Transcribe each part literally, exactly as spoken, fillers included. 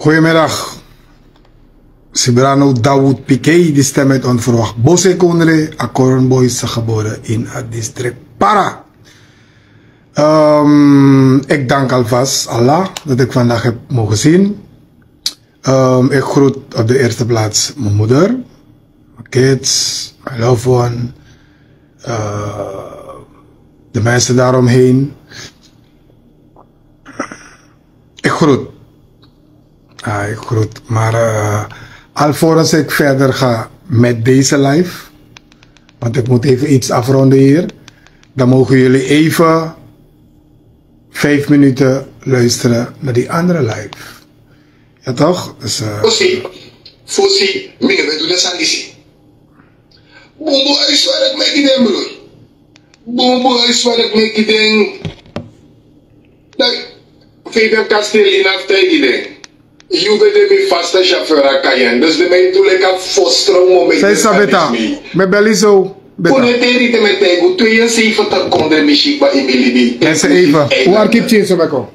Goedemiddag. Sibrano Dawood Pikei, die stem uit onverwacht. Bose Kondre, a Koronboy, geboren in het district Para. Ehm, ik dank alvast Allah dat ik vandaag heb mogen zien. Ehm, ik groet op de eerste plaats mijn moeder, mijn kids, mijn loved one, eh, de mensen daaromheen. Ik groet. Ah, ik groet. Maar eh, alvorens ik verder ga met deze live, want ik moet even iets afronden hier, dan mogen jullie even vijf minuten luisteren naar die andere live. Ja, toch? Dus, eh, Fosi, fosi, mi no ben du den sani disi. Bun bun huiswerk meki den, broer. Bun bun huiswerk meki den. Dan, Fabian Castel in aftaigi den. Yu ben de mi vaste chauffeur a Cayenne. Dus de mi e du leki a fostrow moment. Sai sa beta. Mi e beli so beta. Unu e teri te mi e taigi un, tweeënzeventig kondre mi si kba in mi libi. Ese even. Un arki pikin so beko.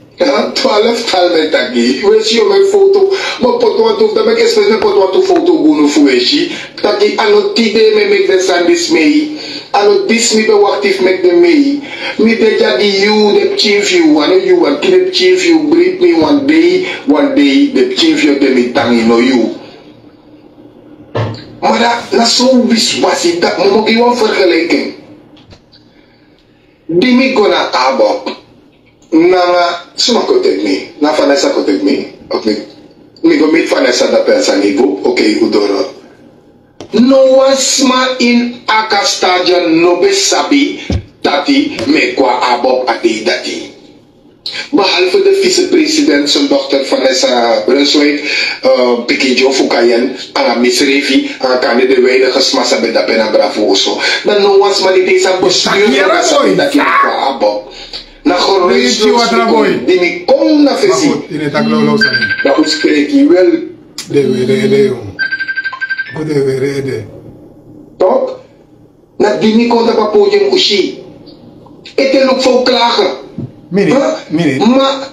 Twaalftal mi e taki. Wi e si yu mi e foto. Mi o poti wantu, dan mi e expres mi e poti wantu foto gi unu fu wi e si. Taki a no tide mi e meki den sani disi mei. A no disi mi ben wakti fu meki den mei. Mi de dya gi yu, den pikin fu yu, a no yu, a no den pikin fu yu, bribi mi wan dei, wan dei den pikin fu yu o de mi tangi, no yu. Ma dan na so wiswasi, dan mi o gi wan vergelijking. Di mi go na ABOP, nanga suma kon teki mi, na Vanessa kon teki mi, of mi, mi go miti Vanessa dape a sani, bun, oké, un doro. No wan sma in Aka Stadion no ben sabi taki mi e go na ABOP a dei dati. Behalve de vicepresident, zijn dochter Vanessa Brunswijk, eh, pikin dyo fu Cayenne, nanga misrefi, nanga kande de weinige sma san ben dape na Bravo oso. Dan no wan sma di den sa bestuur no ben sabi taki mi e go na ABOP. Na geruisloos di mi kon na fesi. Dan un spreki wel. De were ede, yo. Go de were ede. Toch? Na di mi kon tapu a podium un si. Ete luk fu klagen. Mini, mini. Ma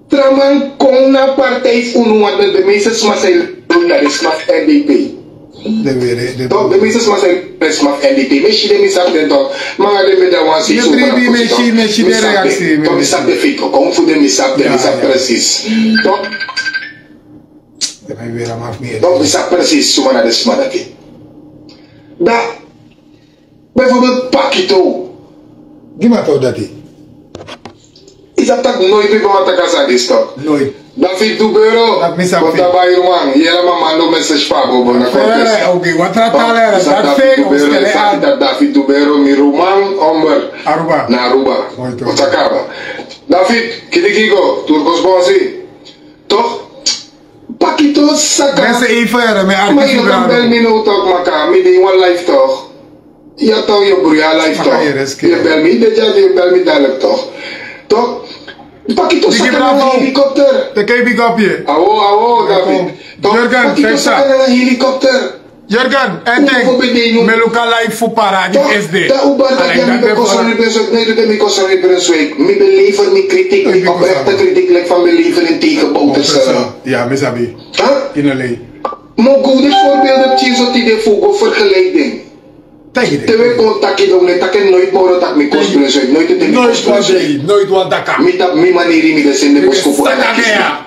tra man kon na partij fu unu, want de meeste sma san e luk na de sma fu N D P. Toch, de meeste sma san e luk na de sma fu N D P. Mi e si den, mi sabi den toch. Ma nanga den mi de wan sei so. Mi e si, mi e si den reaksi. Toch, mi sabi den fiko. Kon fu den, mi sabi den, mi sabi precies. Toch? Toch, mi sabi precies suma na den sma dati. Da, bijvoorbeeld Pakito. Gi mi a tori dati. Yu sabi taki noiti mi ben wani taki a sani disi toch. Noiti. David Dubero. Dati mi sabi. Kota bai ruman. Yere mama no message fu a bobo na contest. Oké, wan tra tale. Dati David Dubero, mi ruman, Omber. Aruba. Na Aruba. Oké. Otakaba. David, kidiki go, Turkos Bonsi. Toch? Pakito saka. Mensen, even, eh, mijn artiest. Ma yu no kan bel mi now toch, maka. Mi de in wan live toch. Ya toch, yu bruya live toch. Yu bel mi, de dya yu bel mi dalik toch. Toch? Pakito saka na helikopter. Teke big up ye. Awo, awo, David. Toch? Pakito saka na helikopter. Jurgen, en ting, mi e luku a live fu Para, di S D. Dan un bari taki mi ben kon sori Brunswijk, noiti mi kon sori Brunswijk. Mi ben lever mi kritiek, mi oprechte kritiek, leki fa mi ben lever en tegen Bouterse. Ya, mi sabi. Huh? Yu no lei. Mi o gi un den voorbeelden pikin so tide fu un go vergelijk den. Te wi e kon taki, dan un e taki noiti moro taki mi kosi Brunswijk, noiti mi kosi Brunswijk. Noiti wan dei, noiti wan daka. Mi tapu mi maniri mi de seni den boskopu en a kisi.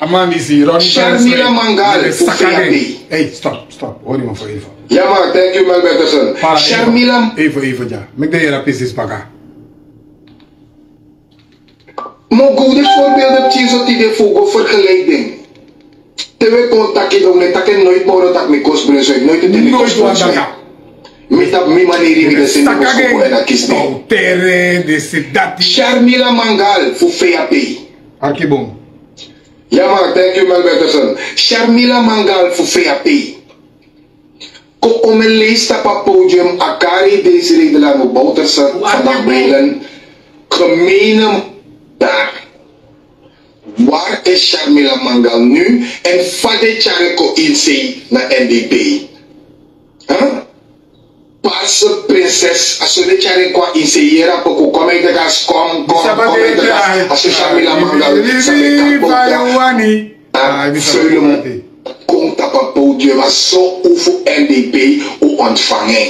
A man disi, Ronnie Sharmila Mangal fu V A P. Hey, stop, stop. Hori man fu even. Ya man, thank you, Mel Betterson. Sharmila. Even, even, ya. Meki den yere a pisi disi baka. Mi o gi un den voorbeelden pikin so tide fu un go vergelijk den. Te wi e kon taki, dan un e taki noiti moro taki mi kosi Brunswijk, noiti mi kosi Brunswijk. Mi tapu mi maniri mi de seni den boskopu en a kisi den. Sharmila Mangal fu V A P. Arki bun. Ya man, thank you, Mel Betterson. Sharmila Mangal fu V A P. Kon un mi leisi tapu a podium, a kari Desiree Delano Bouterse, vandaag Belen, gemene daar. Waar is Sharmila Mangal nu? En fa den tyari en kon ini sei na N D P? Huh? Paarse prinses, a so den tyari en kon ini sei, yere a poku, kom uit de kast, kom, kom, kom uit de kast. A so Sharmila Mangal, sabi kan poku. Solomon kon tapu a podium, a so un fu N D P un ontvangen.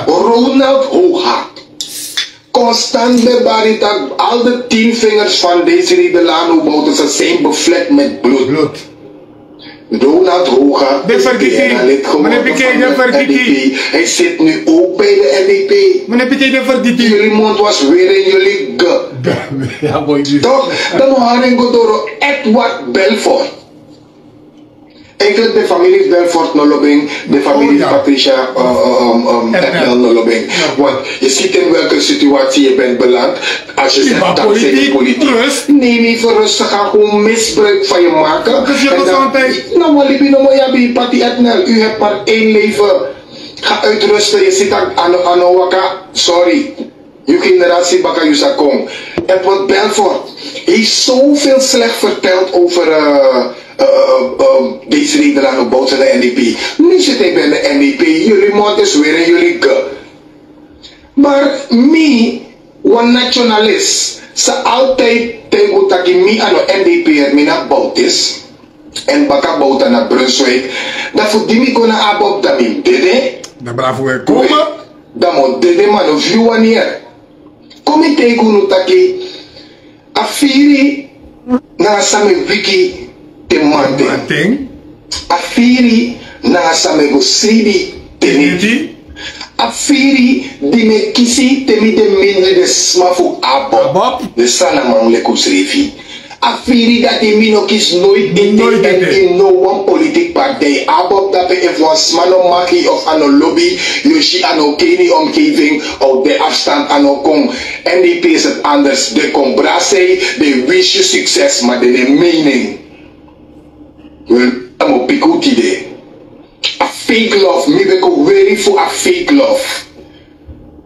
Ronald Hooghart. Constant ben bari dat al de tien vingers van deze Nederlanden, hoe Bouterse, zijn bevlekt met bloed. Ronald Hooghart is B N L lid geworden van de N D P. Hij zit nu ook bij de N D P. Jullie mond was weer in jullie ge. Toch? Dan nog Haringo Doro, Edward Belfort. Eigenlijk de familie Belfort no lobing, de familie Patricia Edmel no lobing. Want je ziet in welke situatie je bent beland als je zegt dankzij de politiek. Nee, niet voor rustig gaan, gewoon misbruik van je maken. Nou, Walibi no Moyabi, Pati Edmel, u hebt maar één leven. Ga uitrusten, je ziet aan, aan, aan Waka, sorry. Uw generatie baka yu sa kon. Edward Belfort heeft zoveel slecht verteld over uh, uh, uh, uh, deze Nederlander buiten de N D P. Nu zit hij bij de N D P. Jullie mond is weer in jullie ge. Maar mi, wan nationalist, sa altijd tegen taki mi ano N D P er mi na Boutis. En baka Bouta na Brunswijk. Dan fu di mi kon na Abob dan mi dede. Dan bravo we komen. Dan mo dede man of yu wanneer. Kon mi taigi unu taki a firi nanga san mi wiki te manten. A firi nanga san mi go sribi te niti. A firi di mi e kisi te mi de mindri de sma fu Abob. De Sanaman leki un srifi. A firi dati mi no kisi noiti ete. In no wan politik partij. Abob dape efu wan sma no maki of a no lobi, yu si a no keni omgeving of de afstand a no kon. N D P is het anders. De kon brasei, de wisi yu succes, maar de ne mening. Wel, a mo piki un tide. A fake love, mi ben kon weri fu a fake love.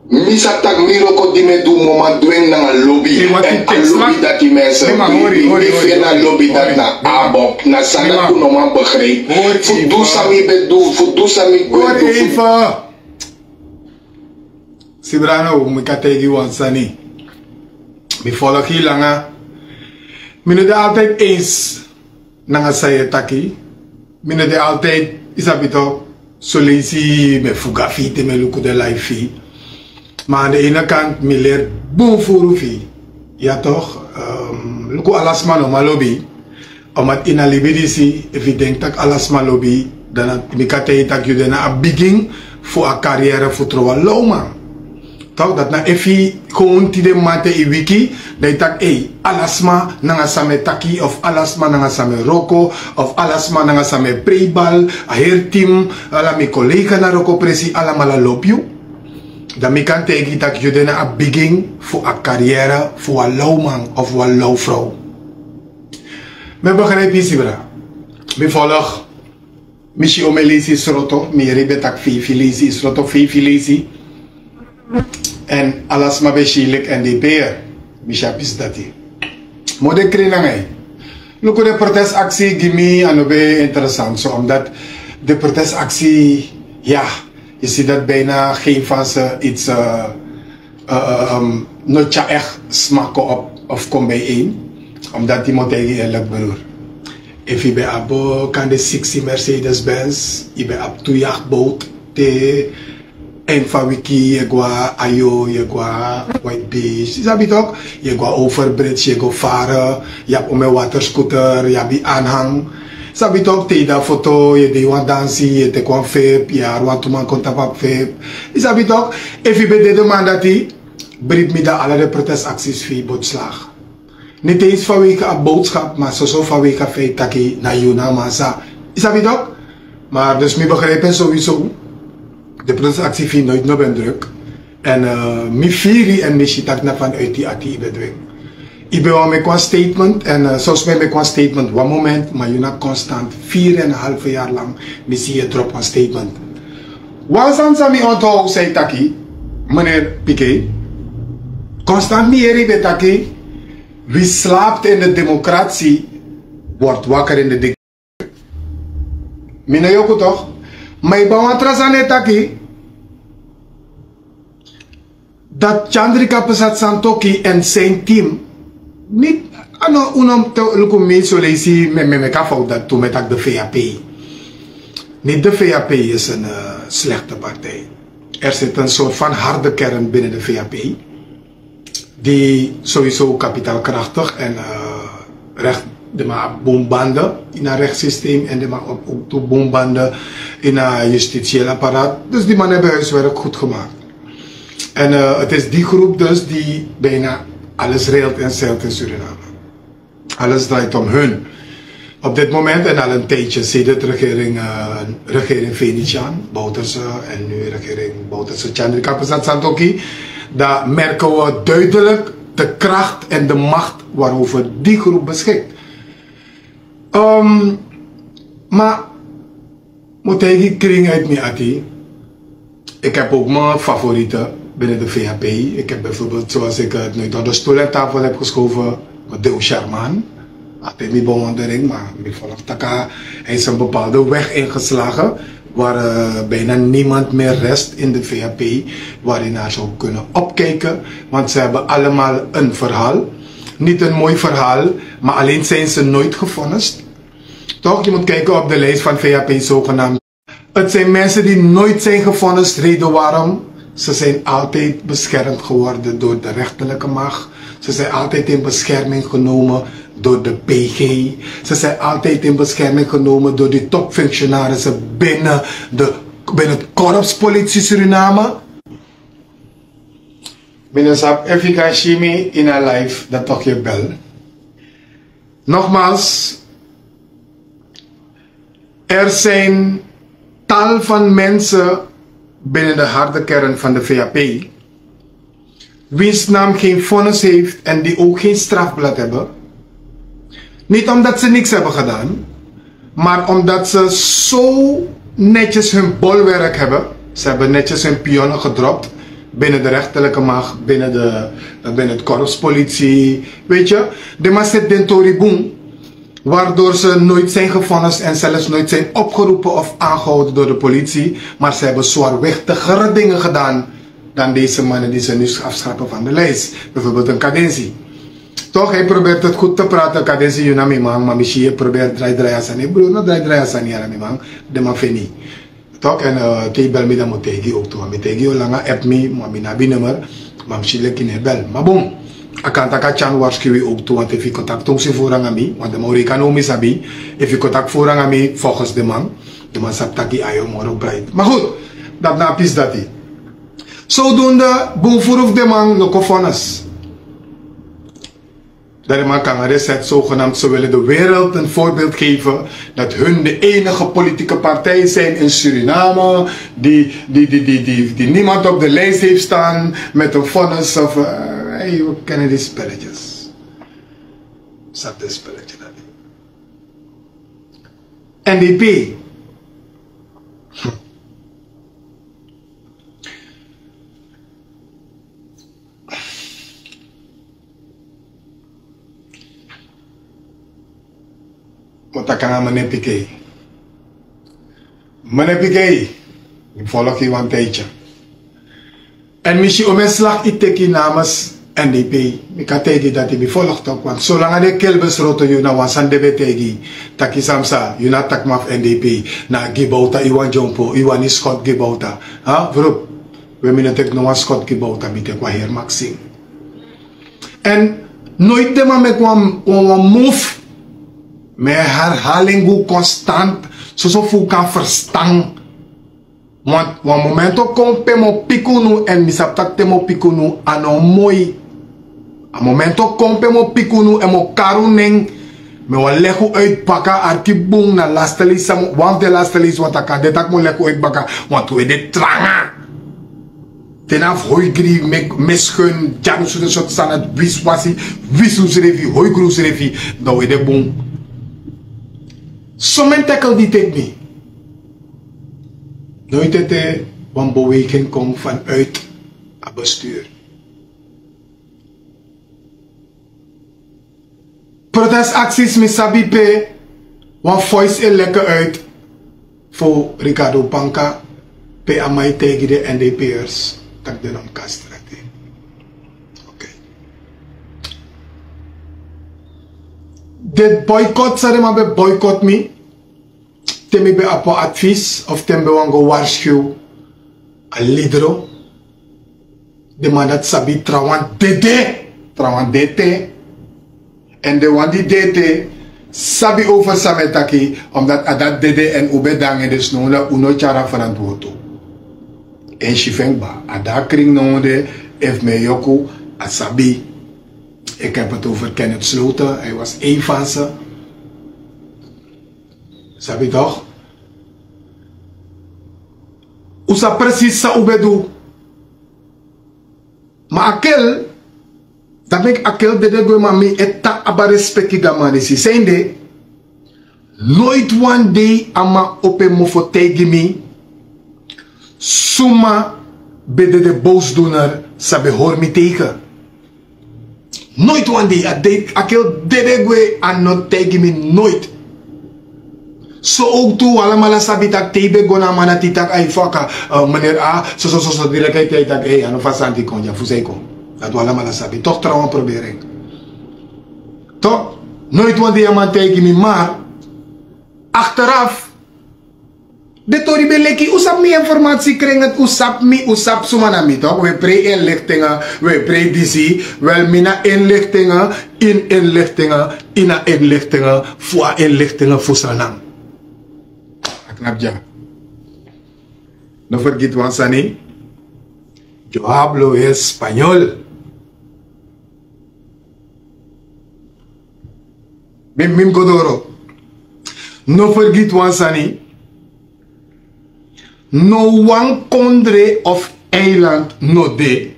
Mi sa taki mi wroko di mi e du, mi o man du en nanga lobi. Èn a lobi dati, mensen, mi, mi, mi feni a lobi dati na Abob, na san dati un no man begrijp. Fu du san mi ben du, fu du san mi gwe du, fu Sibrano, mi kan taigi wan sani. Mi folg yu langa. Mi no de altijd eens nanga san yu e taki. Mi no de altijd, yu sabi toch, soleisi mi e fuga fu yu te mi e luku den live fu yu. Maar aan de ene kant, mi leri bun furu fu yu. Ya toch, ehm, luku, ala sma no man lobi. Omdat ini a libi disi, efu yu denki taki ala sma lobi, dan mi kan taigi yu taki yu de na a bigin fu a carrière fu tron wan lawman. Toch, dati na efu yu kon tide mamanten yu wiki, dan yu taki, ei, ala sma nanga san mi e taki, of ala sma nanga san mi e wroko, of ala sma nanga san mi e prei bal, a heri team, ala mi collega na wrokopresi, alamala lobi yu. Dan mi kan taigi yu taki yu de na a bigin fu a carrière fu wan lawman of wan lawfrow. Mi e begrijp yu, Sibra. Mi folg. Mi si omeni leisi sroto, mi yere yu ben taki feifi leisi, sroto feifi leisi. Èn ala sma ben si yu leki N D P'er. Mi si a pisi dati. Mi o de krin nanga yu. Luku, den protestaksi gi mi a no ben interessant so, omdat den protestaksi, ya, yu si dati bijna geen van ze iets, eh, eh, eh, ehm, no tyari echt sma kon op of kon bijeen. Omdat yu mu taigi yu eerlijk, broer. Efu yu ben abi kande siksi Mercedes Benz, yu ben abi tu jacht boot, te eind van wiki yu e go na Ajo, yu e go na White Beach. Yu sabi toch, yu e go na Overbridge, yu e go varen, yu abi omeni waterscooter, yu abi aanhang. Yu sabi toch, te yu de na foto, yu e de ini wan dansi, yu e teki wan fip, yu e hari wantu man kon tapu a fip. Yu sabi toch, efu yu ben de den man dati, bribi mi, dan ala den protestaksi fu yu bo slaag. Niet eens vanwege a boodschap, maar soso vanwege a feit taki na yu na a man sa. Yu sabi toch? Maar dus mi begrijp en sowieso. Den protestaksi fu yu nooit no ben druk. Èn, eh, mi firi en mi si taki na vanuit yu ati yu ben du en. Yu ben wani meki wan statement èn, eh, soms mi e meki wan statement wan moment, maar yu na constant vier en een half jaar lang mi si yu e drop wan statement. Wan sani san mi onthoud san yu taki, meneer Piquet. Constant mi yere yu ben taki: wie slaapt in de democratie, wordt wakker in de dictatuur. Mi no yoku toch? Maar yu ben wan tra sani e taki, dat Chandrika Pesat Santokhi en zijn team niet, No, un no te luku mi so leisi, me, me, me kan fout dat tu met ak de V H P. Niet de V H P is een eh, slechte partij. Er zit een soort van harde kern binnen de V H P. Die sowieso kapitaalkrachtig en eh, recht, de ma bombanden in haar rechtssysteem en de ma ook, ook toe bombanden in haar justitieel apparaat. Dus die mannen hebben huiswerk goed gemaakt. En eh, het is die groep dus die bijna alles reilt en zeilt in Suriname. Alles draait om hun. Op dit moment en al een tijdje sedert regering, eh, regering Venetiaan, Bouterse en nu regering Bouterse Chandrika Prasad Santokhi, dan merken we duidelijk de kracht en de macht waarover die groep beschikt. Ehm, maar moet hij die kring uit mi ati? Ik heb ook mijn favorieten binnen de V H P. Ik heb bijvoorbeeld, zoals ik het nooit onder stoel en tafel heb geschoven, Mateo Sharman. Altijd mijn bewondering, maar ik volg Taka. Hij is een bepaalde weg ingeslagen waar eh, bijna niemand meer rest in de V H P, waar je naar zou kunnen opkijken. Want ze hebben allemaal een verhaal. Niet een mooi verhaal, maar alleen zijn ze nooit gevonnist. Toch, je moet kijken op de lijst van V H P zogenaamd. Het zijn mensen die nooit zijn gevonden, is de reden waarom ze zijn altijd beschermd geworden door de rechterlijke macht. Ze zijn altijd in bescherming genomen door de P G. Ze zijn altijd in bescherming genomen door die topfunctionarissen binnen, de, binnen het korpspolitie Suriname. Minister, efi kan si mi in a live, dat toch je bel. Nogmaals, er zijn tal van mensen binnen de harde kern van de V H P, wiens naam geen vonnis heeft en die ook geen strafblad hebben. Niet omdat ze niks hebben gedaan, maar omdat ze zo netjes hun bolwerk hebben. Ze hebben netjes hun pionnen gedropt binnen de rechterlijke macht, binnen, de, binnen het korpspolitie. Weet je, de Maset den Tori Boen, waardoor ze nooit zijn gevonnist en zelfs nooit zijn opgeroepen of aangehouden door de politie, maar ze hebben zwaarwichtigere dingen gedaan dan deze mannen die ze nu afschrappen van de lijst. Bijvoorbeeld een Cadensi. Toch, hij probeert het goed te praten, Cadensi, yu na mi man, maar misschien je probeert draai draai a sani. Broer, no draai draai a sani, yu na mi man, de man feni. Toch, en eh, te yu bel mi dan mi o taigi yu ook tu, want mi taigi yu langa, app mi, maar mi no abi nummer, maar misschien leki no e bel. Maar bon, a kan taki a tyan waarschuw yu ook tu, want efu yu contact tonsi voorrang aan mi, want de man o reken no mi sabi, efu yu contact voorrang aan mi, volgens de man, de man sabi taki a yu moro bright. Maar goed, dat na a pisi dati. Zodoende, Boen furu fu den man no kon vonnis. Dat den man kan reset zogenaamd, ze willen de wereld een voorbeeld geven dat hun de enige politieke partij zijn in Suriname die, die, die, die, die, die niemand op de lijst heeft staan met een vonnis of eh, hey, we kennen die spelletjes. Zat dit spelletje dat. N D P. Mo taki nanga meneer Pikei. Meneer Pikei, mi follow yu wan tijdje. En mi si omeni slag yu teki namens N D P. Mi kan taigi yu dati mi follow toch, want solanga den kelbes roto yu na wan sani den ben taigi yu. Taki Samsa, yu na takma fu N D P. Na gi Bouta yu wani dyompo, yu wani skot gi Bouta. Ha, vrup. We mi no teki no wan skot gi Bouta, mi teki wan heri Maxim. En nooit den man meki wan, wan, wan move. Mi e herhaal en go constant, soso fu un kan verstan. Want wan momento kon pe mi o piki unu, en mi sabi taki te mi o piki unu, a no moi. A momento kon pe mi o piki unu, en mi o kari un nen, mi wani legi un uit baka, arki bun na laste leisi, san mi, wan fu den laste leisi, want a kan de taki mi o legi un uit baka, want un e de tranga. Te na fu hoigri, meki, misgun, dyari un srefi, sortu sani, wisi wasi, wisi un srefi, hoigri un srefi, dan un e de bun. Someni tackle di teki mi. Nooit ete wan beweging kon vanuit a bestuur. Protestacties, mi sabi pe wan voice e leki uit fu Ricardo Panka, pe a man e taigi den N D P'ers taki den no mus kon na strati. Oké. Den boikot san den man ben boikot mi, te mi ben abi wan advis of te mi ben wani go warskiw a lidro, den man dati sabi trawan dede, trawan dede. Èn den wan di dede sabi over san mi e taki, omdat a dati dede èn un ben de nanga en, dus now un no e tyari a ferantwortu. Èn si fu en kba a de a kring now de, efu mi e yoku, a sabi. Ik heb het over Kenneth Sloten, hij was een van ze. Sabi toch? Un sabi precies san un ben du. Ma a kel, dati meki a kel dede gwe, ma mi e tan abi a respeki gi a man disi. Sanede, noiti wan dei a man opo en mofo taigi mi suma ben de den boosdoener san ben hori mi tegen. Noiti wan dei a dei a kel dede gwe, a no taigi mi noiti. So owktu un alamala sabi tak' te yu ben go na a man dati, yu taki: "Ai, faka, eh, meneer A, soso soso." Direkti a e taki: "Ei, a no fa a sani dati kon dya, fu san yu kon." Dati un alamala sabi. Toch, trawan proberi en. Toch, noiti wan dei a man taigi mi, maar achteraf den tori ben leki. Un sabi mi informatie kring, un sabi mi, un sabi suma na mi, toch? We prei inlichtingen, we prei disi. Wel, mi na inlichtingen, in inlichtingen, in a inlichtingen, fu a inlichtingen fu Sranan. A knapu dya. No fergiti wan sani. Yo hablo español. Mi, mi mus go doro. No fergiti wan sani. No wan kondre of eiland no de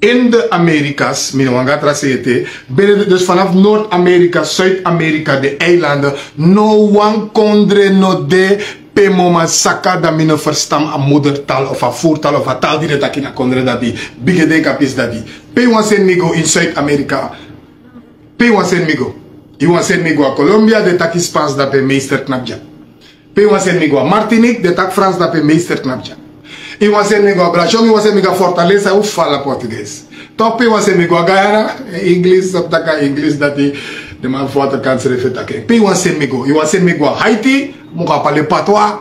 in de Amerika's, mi no wan go a tra sei ete, bene, dus vanaf Noord-Amerika, Zuid-Amerika, de eilanden, no wan kondre no de pe mi o man saka dan mi no ferstan a modertal of a voertal of a tal di den taki na kondre dati. Bigin denki a pisi dati. Pe yu wani seni mi go in Zuid-Amerika? Pe yu wani seni mi go? Yu wani seni mi go a Colombia, den taki Spaans dape, meester, knapu dya. Pe yu wani seni mi go? A Martinique, den taki Frans dape, meester, knapu dya. Yu wani seni mi go a Brasil, yu wani seni mi go a Fortaleza, un fala Portugees. Toch, pe yu wani seni mi go? A Guyana, English, sabi taki a English dati den man fu waterkant srefi e taki. Pe yu wani seni mi go? Yu wani seni mi go a Haiti, mi o go a pale Patois.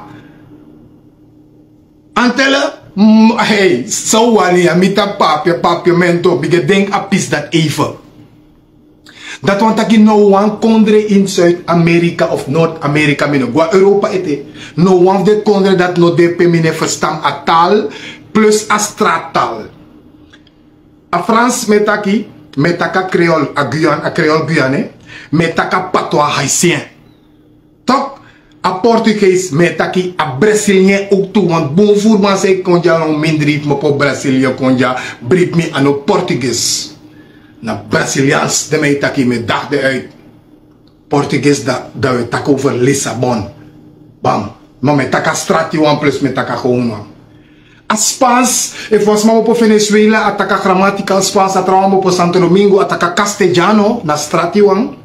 Antelle, mm, hey, san un wani ya, mi taki papi-, papiamento, bigin denki a pisi dati even. Dati wani taki no wan kondre in Zuid-Amerika of Noord-Amerika, mi no go a Europa ete. No wan fu den kondre dati no de pe mi no e ferstan a tal plus a straattal. A Frans mi e taki, mi e taki a Creole, a Guyane, a Creole Guyanais, mi e taki a Patois Haïtien. Toch, a Portugees, mi e taki a Brazilian owktu, want bun furu man san e kon dya, no mindri fu mi opo Brazilian kon dya, bribi mi, a no Portugees. Na Braziliaans den mi e taki, mi e daag den uit. Portugees, dan, dan we taki over Lissabon. Bam. Ma mi e taki a strati wan plus mi e taki a gewone wan. A Spaans, efu wan sma opo Venezuela, a taki a grammatical Spaans, a trawan opo Santo Domingo, a taki a Castellano, na strati wan.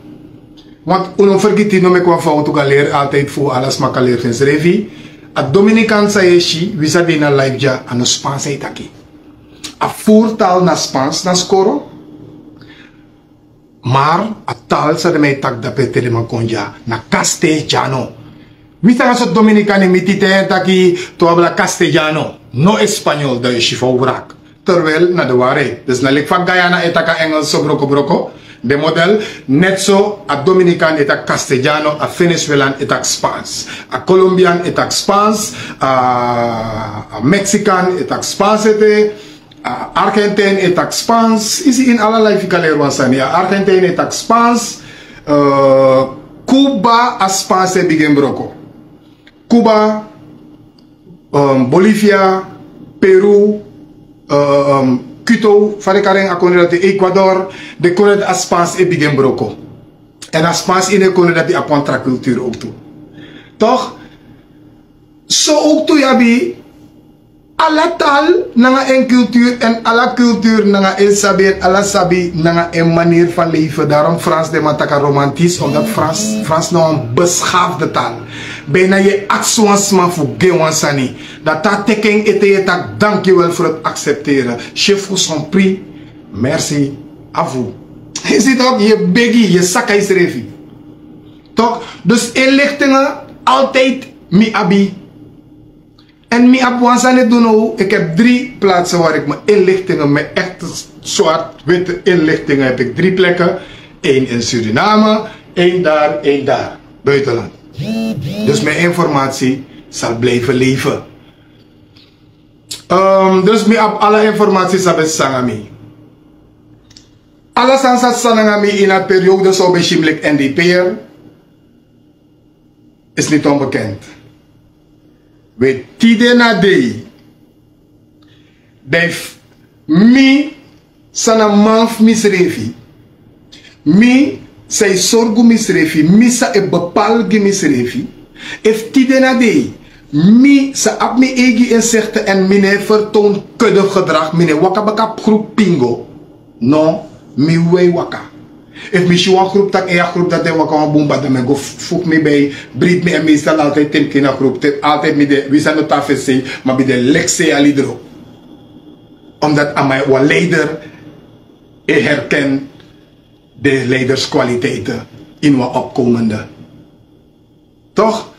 Want un no fergiti, no meki wan fowtu, un kan leri altijd, fu ala sma kan leri fu ensrefi. A Dominican san yu e si, wi san de ini a live dya, a no Spaans a e taki. A voertal na Spaans, na skoro. Maar a tal san den man e taki dape te den man kon dya na Castellano. Wi san a so Dominican e miti te en taki to abra Castellano, no Español, dan yu si fa un wraki. Terwijl na de waarheid. Dus na leki fa Guyana e taki a Engels so broko broko, den model, net so a Dominican e taki Castellano, a Venezuelan e taki Spaans, a Colombian e taki Spaans, a, a Mexican e taki Spaans ete. A Argentijn e taki Spaans, yu si, ini ala live yu kan leri wan sani. A Argentijn e taki Spaans, eh, Cuba a Spaans e bigin broko. Cuba, ehm, Bolivia, Peru, eh, ehm, Quito, fa den kari en a kondre dati, Ecuador, den kondre dati a Spaans e bigin broko. Èn a Spaans ini den kondre dati abi wan tra kulturu owktu. Toch? So owktu yu abi ala tal nanga en kulturu, èn ala kulturu nanga en sabi, èn ala sabi nanga en manier van leven. Daarom Frans den man taki a romantisch, omdat Frans, Frans na wan beschaafde taal. Bijna yu e aksi wan sma fu gi en wan sani, dan te a teki en ete yu e taki: "Danki wel voor het accepteren. Je vous en prie. Merci à vous." Yu si toch, yu e begi, yu e saka yusrefi. Dus inlichtingen altijd mi abi. En mi abi wan sani doen now. Ik heb drie plaatsen waar ik mijn inlichtingen, mijn echte zwart-witte inlichtingen heb ik drie plekken. Eén in Suriname, één daar, één daar. Buitenland. Dus mijn informatie zal blijven leven. Ehm, dus mi abi ala informatie san ben sanga mi. Ala sani san sanga mi in a periode so ben shimlik N D P R is niet onbekend. We tide na dei. Dei mi san na man fu misrefi. Mi san e sorgu misrefi. Mi san e bepaal gi misrefi. Efu tide na dei mi san abi mi eigi inzichten en mi no e vertoon kuddig gedrag, mi no e waka baka groep pingo. No, mi wei waka. Efu mi si wan groep taki e a groep dati e waka wan bun bada, mi e go voeg mi bij, breed mi en meestal altijd te mi kina groep te altijd mi de wi san no tan fesi sei, ma mi de leki sei a lidro. Omdat a man wan leider e herken de leiderskwaliteiten in wan opkomende. Toch?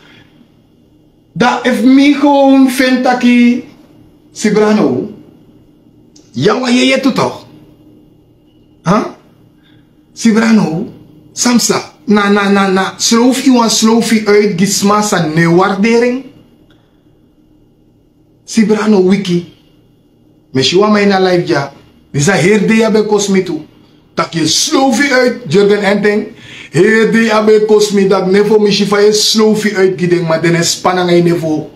Dan efu mi gewoon vind taki Sibrano, ya wan yeye tu toch? Sibrano, samsa na na na na sloof yu wan sloof yu uit gi sma san no e waardering. Sibrano wiki. Mi e si wan man ini a life dya. Disi a heri dei a ben kosi mi tu. Tak' yu e sloofi uit Jurgen Enting. Heri dei a ben kosi mi dati nefo mi si fa yu e sloofi uit gi den ma den no e span nanga yu nefo.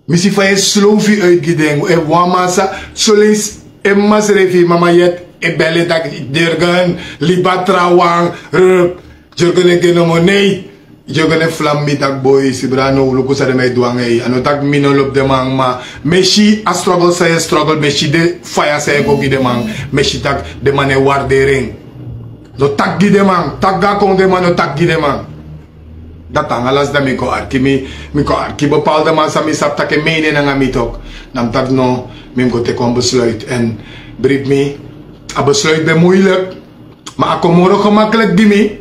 Mi si fa yu e sloofi uit gi den efu wan man sa. Soleisi en masrefi mama yet e beli taki Jurgen libi a trawan. Jurgen e gi en nomo nei. Jurgen e flam mi taki boi Sibrano luku san den man e du nanga yu a no taki mi no lobi den man ma mi e si a struggle san yu e struggle mi e si den faya san yu e go gi den man. Mi e si taki den man no e warderi en. No taki gi den man taki go a kon den man no taki gi den man. Dati nanga lasi dan mi kon arki mi mi kon arki bepaalde man san mi sabi taki e meini en nanga mi tok. Dan mi taki no mi mus go teki wan besluit en bribi mi. A besluit ben muilik. Ma a kon moro gemakliki gi mi.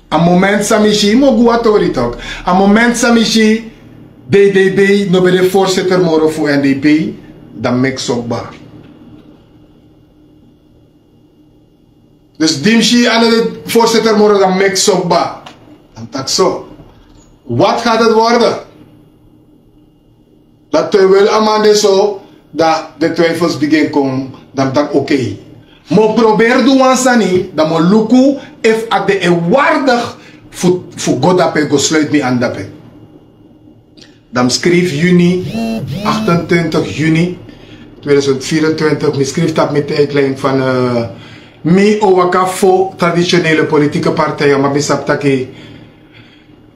A moment san mi si mi o gu a tori tok. A moment san mi si dei dei bei no ben de voorzitter moro fu n d p. Dan meki so kba. Dus di mi si a no de voorzitter moro dan meki so kba. Dan mi taki so wat ga dati worden? Dan te wil a man de so dan de twijfels bigin kon. Dan mi taki ok. Mi o proberi du wan sani dan mi o luku efu a de e wardig fu go dape go sluiti mi an dape. Dan mi skrifi juni achtentwintig juni tweeduizend vierentwintig mi skrifi tapu mi tijdlijn van mi o waka fo traditionele politike partij omdat mi sabi taki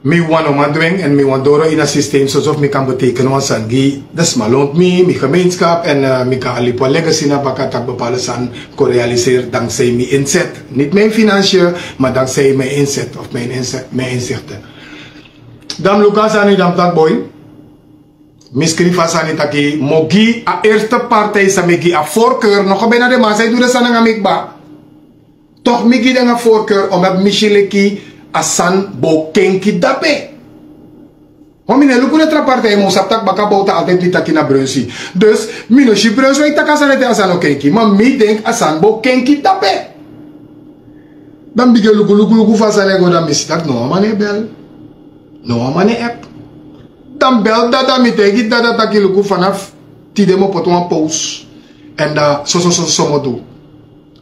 mi wan no man dwing en mi wan doro ini a systeem soso fu mi kan beteken wan sani gi de sma lont mi mi gemeenskap en mi kan alipo a legacy na baka taki bepaalde sani kon realiseri dankzij mi inzet niti mijn financier maar dankzij mijn inzet of mijn inzet mijn inzichten. Dan mi luku a sani dan mi taki boi. Mi skrifi a sani taki mi o gi a eerste partij san mi e gi a voorkeur no gebei na den man san e du den sani nanga mi kba. Tok mi gi den a voorkeur omdat mi si leki a sani bo kenki dape. Wan mi no e luku den tra partij ma un sabi tak' baka bowta altijdi mi taki na brunsi. Dus mi no si brunsi wan e taki a sani ete a sani o kenki ma mi denki a sani bo kenki dape. Dan mi bigin luku luku luku fu a sani e go dan mi si tak' no wan man e bel. No wan man e app. Dan mi bel dada mi taigi dada taki luku fanafu tide mi o poti wan pous. Èn dan soso soso mi o du.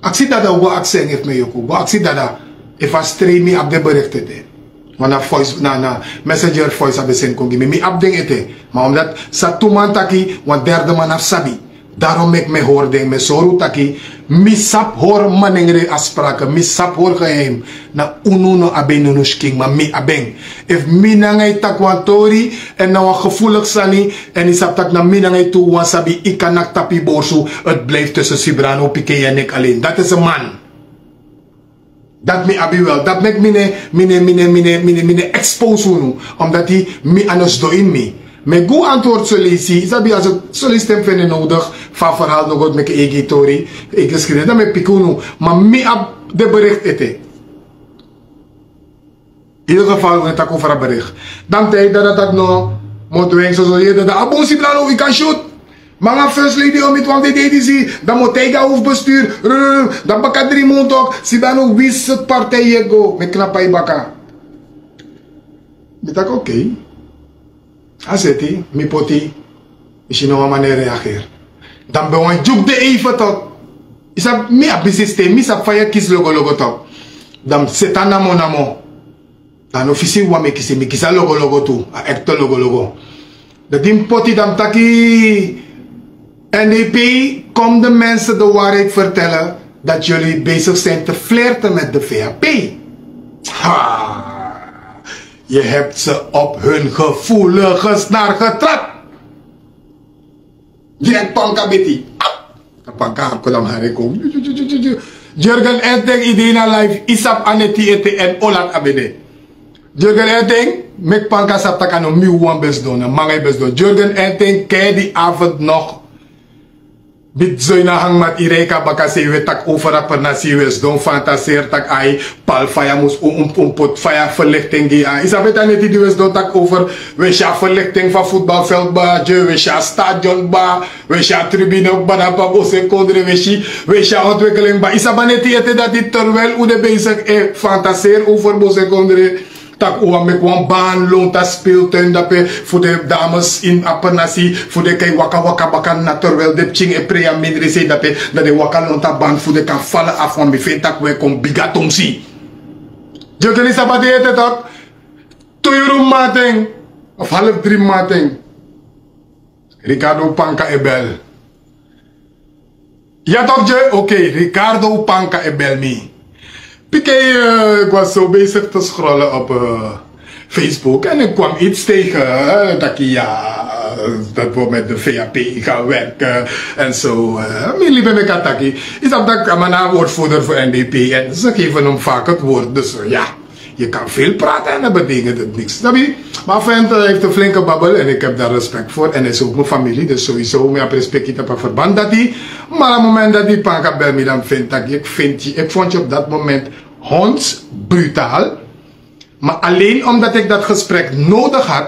Aksi dada un go aksi en efu mi e yoku go aksi dada. Efu a strei mi abi den berikti ete. Wan na voice na na messenger voice a ben seni kon gi mi mi abi den ete. Ma omdati san tu man taki wan derde man na fu sabi. Darom meki mi e hori den mi e sori un taki mi sabi hori manengre a sprake mi sabi hori geheim. Na unu no abi en ini unu skin ma mi abi en. Efu mi nanga yu taki wan tori èn na wan gevoeligi sani èn yu sabi tak' na mi nanga yu tu wan sabi yu kan naki tapu yu borsu. Ti blifi tusun sibrano pikin yu en neki alen dati isi man. Dati mi abi wel dati meki mi no e mi no e mi no e mi no e mi no e mi no e expose unu. Omdati mi a no sidon ini mi. Mi e gi un antwoord soleisi yu sabi a soleisi ten fende nodigi. Fu a verhaal no go meki eigi yu tori eigi skrifi dan mi e piki unu. Ma mi abi den berikti ete. Ieder geval un e taki over a bericht. Dan mi taigi dada taki no, mi o du en soso. Yere dada, a bun si blano, wi kan shoot. Ma nanga first lady o miti wan dede disi, dan mi o taigi a hoofdbestuur. Rrrr, dan baka dri mun tok, si blano, wisi partij yu e go, mi e knapu a yu baka. Mi taki oké. A seti, mi poti, mi si no wan man e reageer. Dan mi ben wani dyuku den even tok. Yu sabi, mi abi systeem, mi sabi fa yu e kisi logologo tok. Dan mi seti a namonamo. Dan a no fisi wan mi e kisi, mi kisi a logologo tu, a ekte logologo. Dan di mi poti, dan mi taki: N D P, kom de mensen de waarheid vertellen dat jullie bezig zijn te flirten met de V H P. Ha! Je hebt ze op hun gevoelige snaar getrapt. Direct Panka beti. Ap! Panka hap kon dan hari kon. Jurgen Elting, yu de na live, yu sabi a neti ete èn olat a ben de. Jurgen Elting, meki Panka sabi taki a no mi wan ben sidon, na manga yu ben sidon. Jurgen Elting, ken yu di avond nog? Bit zoi na hangmat, yu reiki a baka, sei wi e taki over a pernasi, wi e sidon fantaseri taki ai, pal faya mus un, un, un poti faya verlichting gi a. Yu sabi a neti di wi e sidon taki over, wi e si a verlichting fu a voetbalveld kba, wi e si a stadion kba, wi e si a tribune kba, dan pa Bosekondre, wi e si, wi e si a ontwikkeling kba. Yu sabi a neti ete dati, terwijl un de bezig e fantaseri over Bosekondre, taki un wani meki wan baan lontu a speeltuin dape fu den dames ini a pernasi, fu den kan e waka waka baka na, terwijl den pikin e prei a mindri sei dape, dan den waka lontu a baan fu den kan fala afu, want mi feni taki wi e kon bigi a tumsi. Jokeli, sabi a dei ete tok, tu yuru mamanten, of half dri mamanten. Ricardo Panka e bel. Ya toch, Jay? Oké, Ricardo Panka e bel mi. Piké, eh, ik was zo bezig te scrollen op, eh, Facebook en ik kwam iets tegen, eh, dat, ja, eh, dat we met de V H P gaan werken en zo, eh, mi libi meki a taki. Yu sabi taki a man na woordvoerder voor N D P en ze geven hem vaak het woord, dus, eh, ja. Je kan veel praten en dat betekent het niks. Snap je? Maar vent, eh, heeft een flinke babbel en ik heb daar respect voor. En hij is ook mijn familie, dus sowieso mi abi respect tapu a verband dati. Maar op het moment dat die Panka bel mi, dan vind ik, ik vind je, ik vond je op dat moment hondsbrutaal. Maar alleen omdat ik dat gesprek nodig had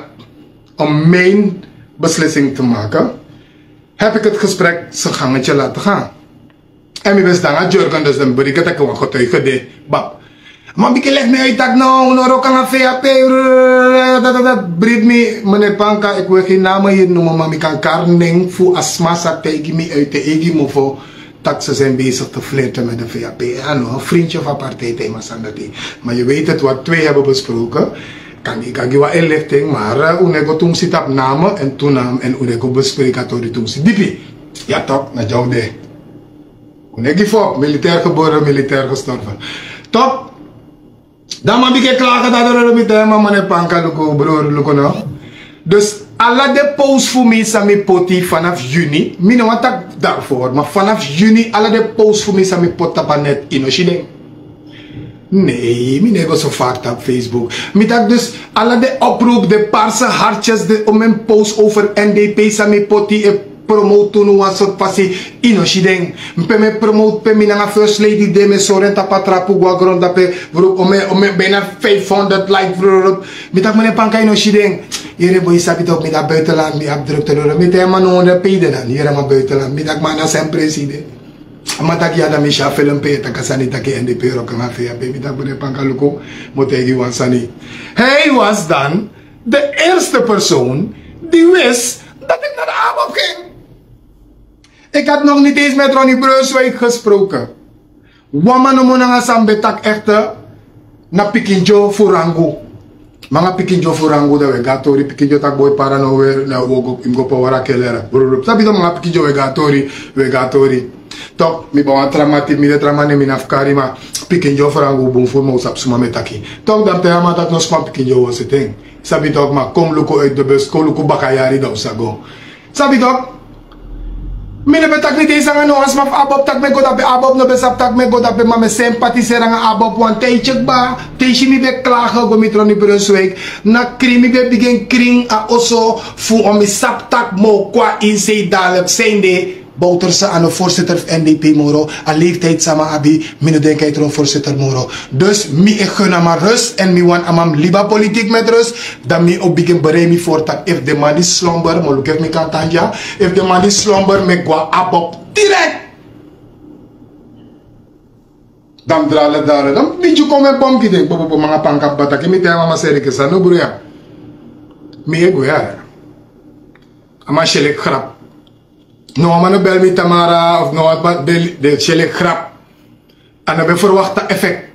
om mijn beslissing te maken, heb ik het gesprek zijn gangetje laten gaan. En mi ben sidon nanga Jurgen, dus dan mi bericht taki wan getuige de. Bab. Ma bigin leg mi uit taki no, un no wroko nanga V H P, dat, dat, dat, brit mi, meneer Panka, ik wil geen namen hier noemen, maar mi kan kari nen fu a sma san taigi mi uit en eigi mofo taki ze zijn bezig te flirten met de V H P. Ja, no, een vriendje van partij Thema Sandati. Maar je weet het, wat twee hebben besproken. Kan gi, kan gi wan inlichting, maar, eh, un no e go tumsi tapu namen en toenaam en un no e go bespreken a tori tumsi dipi. Ja toch, na dyaso un de. Un no e give up, militair geboren, militair gestorven. Toch? Dan man bigin klagen, dan, dan, dan, dan, man, meneer Panka, luku, broer, luku no. Dus ala den post fu mi san mi poti vanaf juni, mi no wani taki daarvoor, maar vanaf juni ala den post fu mi san mi poti tapu a net, yu no si den. Nee, mi no e go so far tapu Facebook. Mi taki dus ala den oproep, den paarse hartjes, den, o, mi post over N D P san mi poti e promote, no, wan sort fasi, yu no si den. Pe mi e promote, pe mi nanga first lady de, mi e sori en tapu a trapu go na grontapu, bro, o, mi, o, mi bijna vijfhonderd like, bro. Mi taki meneer Panka, yu no si den. Yere boi, yu sabi toch, mi de na buitenland, mi abi drukte, bro. Mi taki man, no, na pe yu de dan, yere, man, buitenland. Mi taki man, na San Presi yu de. A man taki ya, dan mi si a film pe yu e taki a sani taki N D P wroko nanga V H P. Mi taki meneer Panka, luku, mi o taigi yu wan sani. Hij was dan de eerste persoon die wist dat ik naar de ABOP ging. Ik had nog niet eens met Ronnie Brunswijk gesproken. Wan man nomo nanga san mi ben taki echte, na Pikin Joe fu Rangu. Nanga Pikin Joe fu Rangu, dan wi e go na tori, Pikin Joe taki boi, para no, wi e, na, wi o go, yu mus go pawara kelera. Brrr. Sabi toch, nanga Pikin Joe wi e go na tori, wi e go na tori. Toch, mi ben wani tra man, mi de tra man, ne mi na fu kari, ma Pikin Joe fu Rangu bun fu mi, un sabi suma mi e taki. Toch, dan mi taigi a man taki no span Pikin Joe, wi o si ten. Sabi toch, ma kon luku uit de bus, kon luku baka yari, dan un sa go. Sabi toch? Mi no ben taki niti nanga no wan sma fu ABOP taki mi e go dape, ABOP no ben sabi taki mi e go dape, ma mi e sympathiseren nanga ABOP wan tijdje kba. Te yu si mi ben klagen go miti Ronnie Brunswijk, na krin mi ben bigin krin a oso fu, o, mi sabi taki mi o kon a ini sei dadilik, sende Bouterse a no voorzitter fu N D P moro. A leeftijd san a man abi, mi no denki a e tron voorzitter moro. Dus mi e gun a man rust èn mi wani a man mus libi a politiek met rust. Dan mi o bigin berei mi voor taki efu den man disi slumber, mi o luku efu mi kan tan dya. Efu den man disi slumber, mi e go na ABOP direct. Dan mi drai dare, dan mi dyu kon, mi e bom gi den. Bobobo, mi nanga Panka baba taki mi taigi a man, Seriki, san no bruya. Mi e go ya. A man si leki grap. No wan man no bel mi Tamara of no wan man bel, den si leki grap. A no ben verwacht a effect.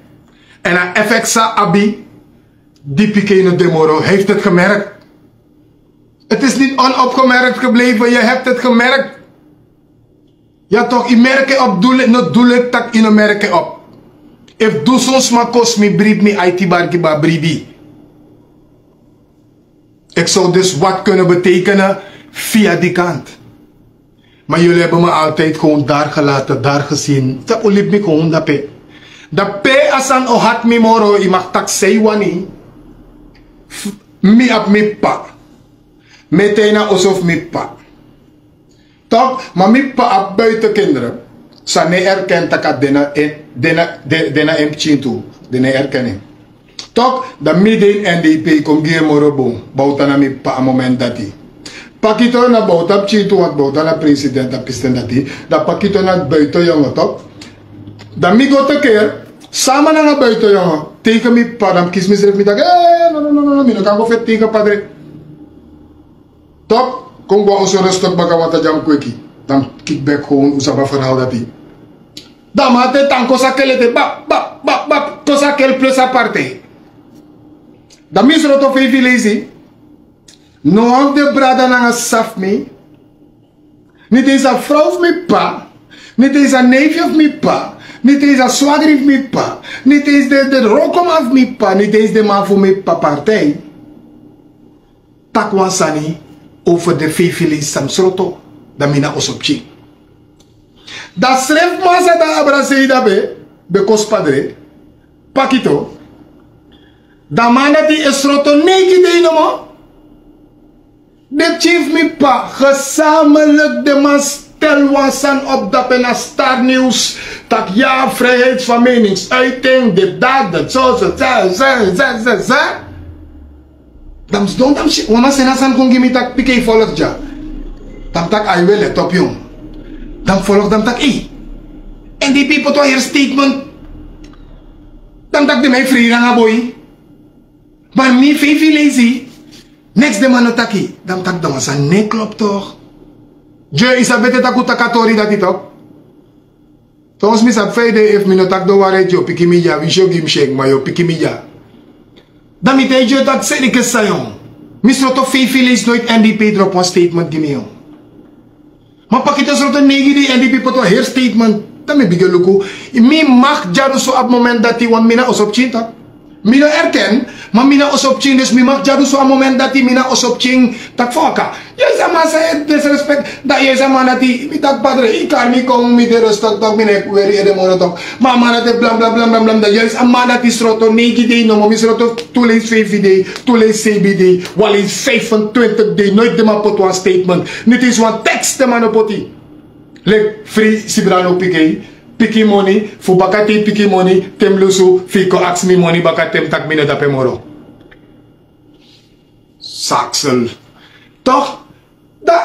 En a effect san a abi, di pikin no de moro, hij heeft het gemerkt. Het is niet onopgemerkt gebleven, je hebt het gemerkt. Ya toch, yu merk en op, doel, no doel taki yu no merk en op. Efu dusun sma kosi mi bribi, mi aiti barki ba bribi. Ik zou dus wat kunnen betekenen via die kant. Maar jullie hebben me altijd gewoon daar gelaten, daar gezien. Te o libi mi gewoon dape. Dape a sani o hati mi moro, yu mag taki san yu wani. F-, mi abi mi p'pa. Mi e tan na oso fu mi p'pa. Toch, maar mi p'pa abi buitenkinderen. San no e erken taki a de na en, de na, de, de na en pikin tu. Den no e erken en. Toch, dan mi de ini N D P, kon mi gi en moro bun. Bouta na mi p'pa a moment dati. Pakito na Bouta pikin tu, want Bouta na president, a pisten dati. Dan Pakito na buitenjongen, toch? Dan mi go te keer, sama nanga buitenjongen, tegen mi p'pa, dan mi kisi misrefi, mi taki, eh, no, no, no, no, no, mi no kan go feti tegen padre. Toch, kon go na oso, rustig baka, want a dya mi kweki. Dan mi kiki bek gewoon, un sabi a verhaal dati. Dan a man ati tan, kon sakel ete, bap, bap, bap, bap, kon sakel plus a partij. Dan mi sroto feifi leisi. No wan fu den brada nanga sisa fu mi, niti eens a frow fu mi p'pa, niti eens a neefje fu mi p'pa, niti eens a swagri fu mi p'pa, niti eens den, den rokoma fu mi p'pa, niti eens den man fu mi p'pa partij taki wan sani over den feifi leisi san mi sroto. Dan mi na oso pikin. Dan srefi man san de na Abrasei dape, ben kosi padre, Pakito. Dan a man dati e sroto neigi dei nomo. Den pikin fu mi p'pa, gezamenlijk den man stel wan sani op dape na Star News. Taki ya, vrijheid van meningsuiting, dit, dat, dat, zo, zo, zo. Dan mi sidon, dan mi si wan man seni a sani kon gi mi taki pikin, yu folg dya. Dan mi taki ai, we let op yong. Dan mi folg, dan mi taki ei. Èn den pipel poti wan heri statement. Dan mi taki den man e frei nanga boi. Maar mi feifi leisi, niks den man no taki. Dan mi taki dan wan sani no e klop toch. Dye, yu sabi bete taki un taki a tori dati toch. Trouwens mi sabi fa yu de, efu mi no taki den waarheid yu o piki mi dya, winsi yu o gi mi syengi, ma yu o piki mi dya. Dan mi taigi yu taki seni kesa yong. Mi sroto feifi leisi, noiti N D P drop wan statement gi mi yong. Ma Pakito sroto neigi dei, N D P poti wan heri statement. Dan mi bigin luku. Mi mag dyarusu a moment dati, want mi na oso pikin toch. Mi no erken, ma mi na oso pikin, dus mi mag dyarusu a moment dati, mi na oso pikin. Taki fa waka. Yu e si a man san e disrespect, dan yu e si a man dati, mi taki padre, yu kari mi kon, mi de rustig toch, mi no e weri ede moro toch. Ma a man dati blam, blam, blam, blam, blam, dan yu e si a man dati sroto neigi dei nomo, mi sroto tu leisi feifi dei, tu leisi seibin dei, wan leisi vijfentwintig dei, noiti den man poti wan statement. Niti eens wan tekst den man no poti. Leki free Sibrano piki, piki moni, fu baka te yu piki moni, te mi lusu, fu yu kon aksi mi moni baka te mi taki mi no de dape moro. Saksel. Toch, dan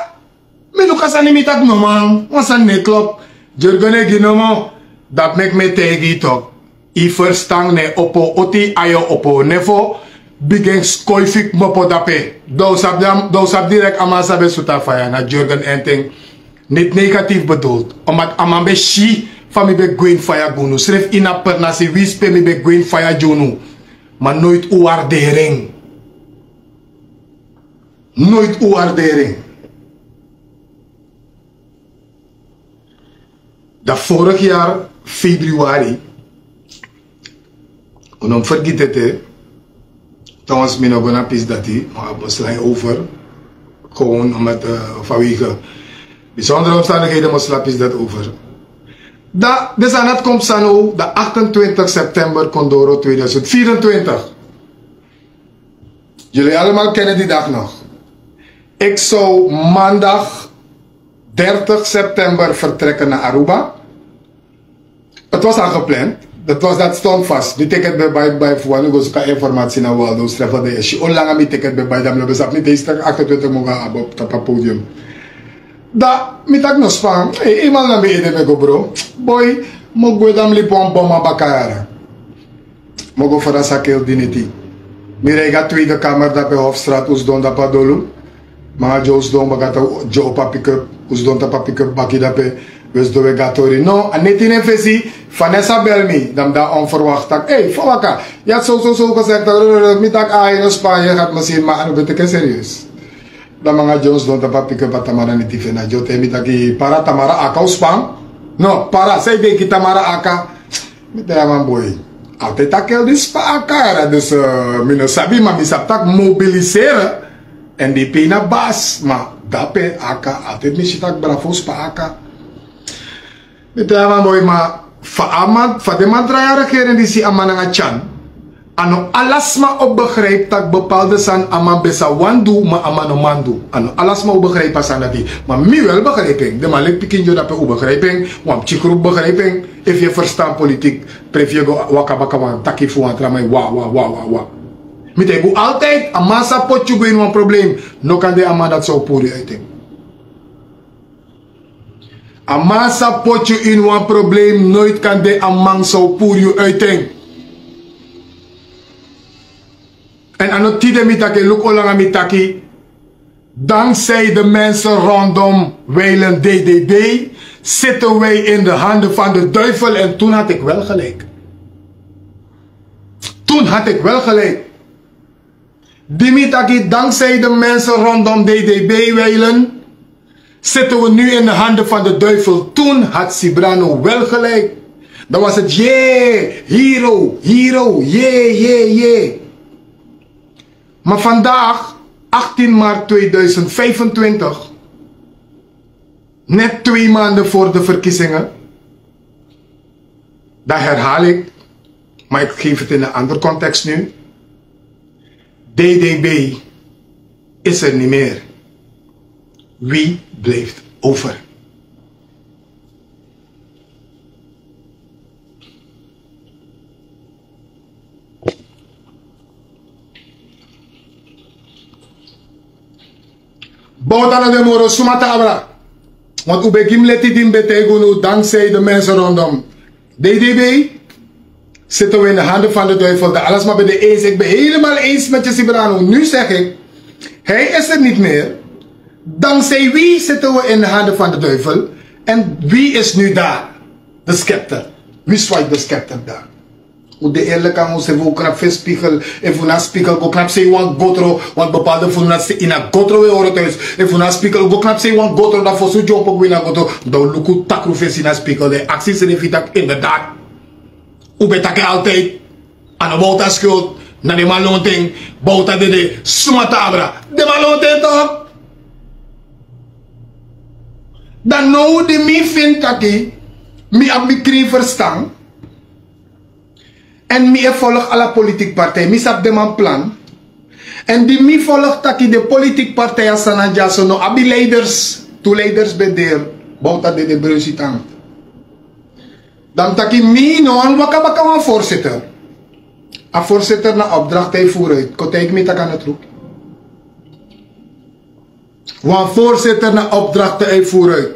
mi luku a sani, mi taki no man, wan sani no e klop. Jurgen e gi nomo. Dati meki mi e taigi yu toch. Yu ferstan, no e opo yu oti, a yu o opo yu nefo. Bigin skoifi kmopo dape. Dan un sabi, dan un sabi direct a man san ben sutu a faya, na Jurgen Enting. Niti negatief bedoeld. Omdat a man ben si fa mi ben gwe ini faya gi unu. Srefi ini a pernasi winsi pe mi ben gwe ini faya gi unu. Ma noiti un warderi en. Noiti un warderi en. Dan vorig jaar februari, un no mus fergiti ete, trouwens mi no go na pisi dati, ma a mus sla en over. Gewoon omdat, eh, vanwege bijzondere omstandigheden mus sla pisi dati over. Dan, den sani dati kon psa now, dan achtentwintig september kon doro tweeduizend vierentwintig. Jullie allemaal kennen die dag nog. Ik zou maandag Dertig september vertrekken naar Aruba. Het was al gepland. Dat was, dat stond vast. Die ticket bij bij bij voor nu go zoeken informatie naar Waldo Streffel de issue. Olanga mi ticket bij bij dan besap niet deze achtentwintig mogen hebben op dat podium. Da mi tak no span. Hey, iemand na mi ede me go bro. Boy, mo go dan mi liep wan boma bakayara. Mo go fara sakel diniti. Mi rei go a Tweede Kamer dape Hofstraat, un sidon dape a dolu. Manga Joe sidon baka, ta Joe opo a pick-up. Un sidon tapu a pick-up baki dape. We sidon we go a tori. No, a neti na en fesi. Vanessa bel mi. Dan mi de onverwacht tak'. Ei, fa waka? Yu had so so so gezegd. Mi tak' ai, no span, yu gaat misschien, ma a no ben teken serieus. Dan manga Joe sidon tapu a pick-up a Tamara neti fu en. A Joe taigi mi taki para Tamara aka un span. No, para, san yu denki, Tamara aka? Mi taigi a man: boy, altijd taki kel disi spa aka yara, dus eh, mi no sabi, ma mi sabi taki mobiliseren. En di pina bas, ma dape aka altijd mi si taki bravo spa aka. Mi taigi a man: boy, ma fa a man, fa den man drai a regering disi, a man nanga Tyan. A no ala sma o begrijp taki bepaalde sani a man ben sa wani du, ma a man no man du. A no ala sma o begrijp a sani dati. Ma mi wel begrijp en. Den man leki pikin dyo dape, un begrijp en. Wan pikin groep begrijp en. Efu yu e verstan politik, prefi yu go waka baka wan taki fu wan tra man, wa wa wa wa wa. Mi taigi un altijd, a man sa poti yu go ini wan probleem, no kan de a man dati sa o puru yu uit en. A man sa poti yu ini wan probleem, nooit kan de a man sa o puru yu uit en. En a no tide mi taki, luku olanga mi taki. Dankzij de mensen rondom Wijlen D D B zitten wij in de handen van de duivel. En toen had ik wel gelijk. Toen had ik wel gelijk. Di mi taki, dankzij de mensen rondom D D B Wijlen zitten we nu in de handen van de duivel. Toen had Sibrano wel gelijk. Dan was het: yeah, hero, hero, yeah, yeah, yeah. Maar vandaag, achttien maart tweeduizend vijfentwintig, net twee maanden voor de verkiezingen, dan herhaal ik, maar ik geef het in een ander context nu. D D B is er niet meer. Wie blijft over? Bouta no de moro, suma tabra. Want un ben gi mi leti di mi ben taigi unu, dankzij de mensen rondom D D B zitten we in de handen van de duivel. Dan ala sma ben de eens. Ik ben helemaal eens met je, Sibrano. Nu zeg ik, hij is er niet meer. Dankzij wie zitten we in de handen van de duivel? En wie is nu daar de scepter? Wie zwaait de scepter daar? Un de eerlijk nanga unsrefi, un knapu fu en spiegel. Efu un no abi spiegel, go knapu sei wan gotro, want bepaalde fu unu na ini a gotro we hori thuis. Efu un no abi spiegel, go knapu sei wan gotro, dan fosi un dyompo go ini a gotro, dan un luku takru fesi ini a spiegel, dan yu aksi yusrefi taki inderdaad, un ben taki altijd, a no Bouta schuld, na den man lontu en, Bouta dede, suma tabra, den man lontu en toch. Dan now di mi feni taki mi abi mi krin verstan, en mi e folg ala politik partij, mi sabi den man plan. En di mi folg taki den politik partij a sani dyaso no abi leiders, tu leiders ben deri, Bouta dede, Breusi tan. Dan mi taki mi no wani waka baka wan voorzitter. A voorzitter na opdracht, hij voer uit. Kon taigi mi taki a no tru. Wan voorzitter na opdracht, hij voer uit.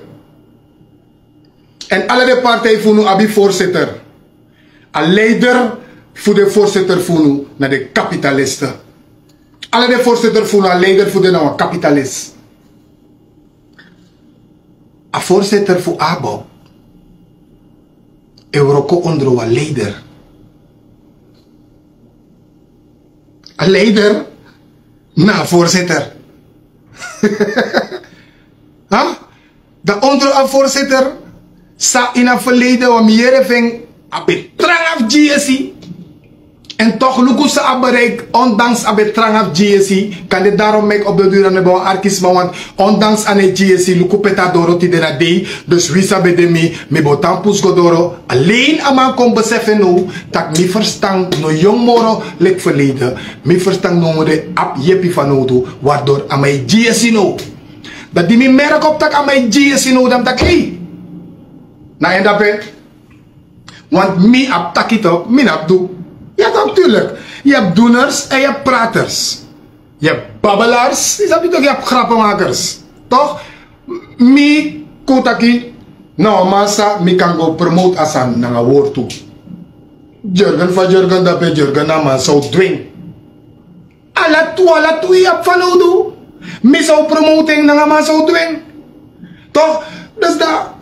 En ala den partij fu unu abi voorzitter. A leider fu den voorzitter fu unu na den kapitalisten. Ala den voorzitter fu unu, a leider fu den na wan kapitalist. A voorzitter fu ABOP e wroko ondro wan leider. A leider na a voorzitter. Ha? Dan ondro a voorzitter san ini a verleden, want mi yere fu en, a ben tranga fu G S C. En toch luku san a bereik, ondanks a ben tranga fu G S C. Kande daarom meki op de duur a no ben wan arki sma, want ondanks a no e G S C, luku pe a doro tide na dei. Dus wi san ben de mi, mi bo tan pusu go doro. Alleen a man kon besefi now taki mi verstan no yongu moro leki verleden. Mi verstan now de abi yepi fanowdu, waardoor a man e G S C now. Dan di mi merk op tak' a man e gi yu esi now, dan mi taki ei. Na en dape. Want mi abi taki tok, mi no abi du. Ya tok, tuurlijk. Yu abi doeners en yu abi praters. Yu abi babbelaars, yu sabi tok, yu abi grappenmakers. Tok? Mi kon taki, no, man sa, mi kan go promote a sani nanga wortu. Jurgen, fa Jurgen dape, Jurgen na man sa o dwing. Ala tu, ala tu yu abi fanowdu. Mi sa o promote en nanga man sa o dwing. Tok? Dus dan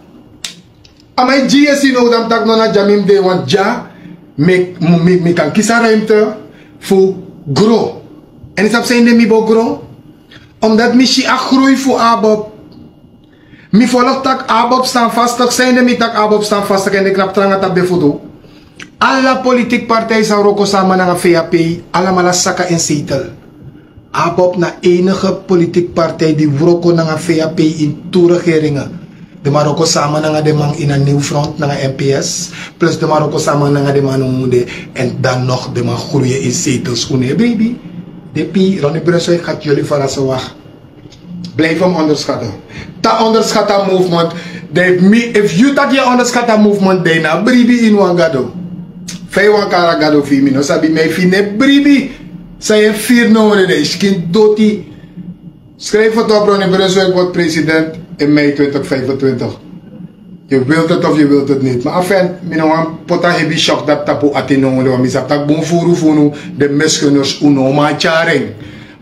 a man e gi yu esi now, dan mi taki no, na dya mi mus de, want dya mi, mi, mi kan kisi a ruimte fu gro. En yu sabi sanede mi bo gro? Omdat mi si a groei fu ABOP. Mi volg tak' ABOP staan vastig. Sanede mi taki ABOP staan vastig en den knapu tranga tapu den futu. Ala politiek partij san wroko sama nanga VHP, alamala saka en zetel. ABOP na enige politiek partij di wroko nanga VHP in tu regeringe. Den man wroko sama nanga den man in a Nieuw Front nanga NPS. Plus den man wroko sama nanga den man nomo de. En dan nog den man groeien in zetels. Unu e bribi. Depi Ronnie Brunswijk gaat jullie verrassen, wacht. Blijf hem onderschatten. Ta onderschat a movement. Dij mi, if you taki onderschat a movement, dij na bribi in wan gado. Fei wan kara gado fi mi no sabi, mi fi ne bribi. Sa yu firi no wan de skin doti. Schrijf het op, Ronnie Brunswijk wordt president in mei twintig vijfentwintig. Je wilt het of je wilt het niet. Maar enfin, mi no wan poti a hebi shock dati tapu ati no wan. Mi sabi tak' bun furu fu unu, de misgunners, unu o man tyari en.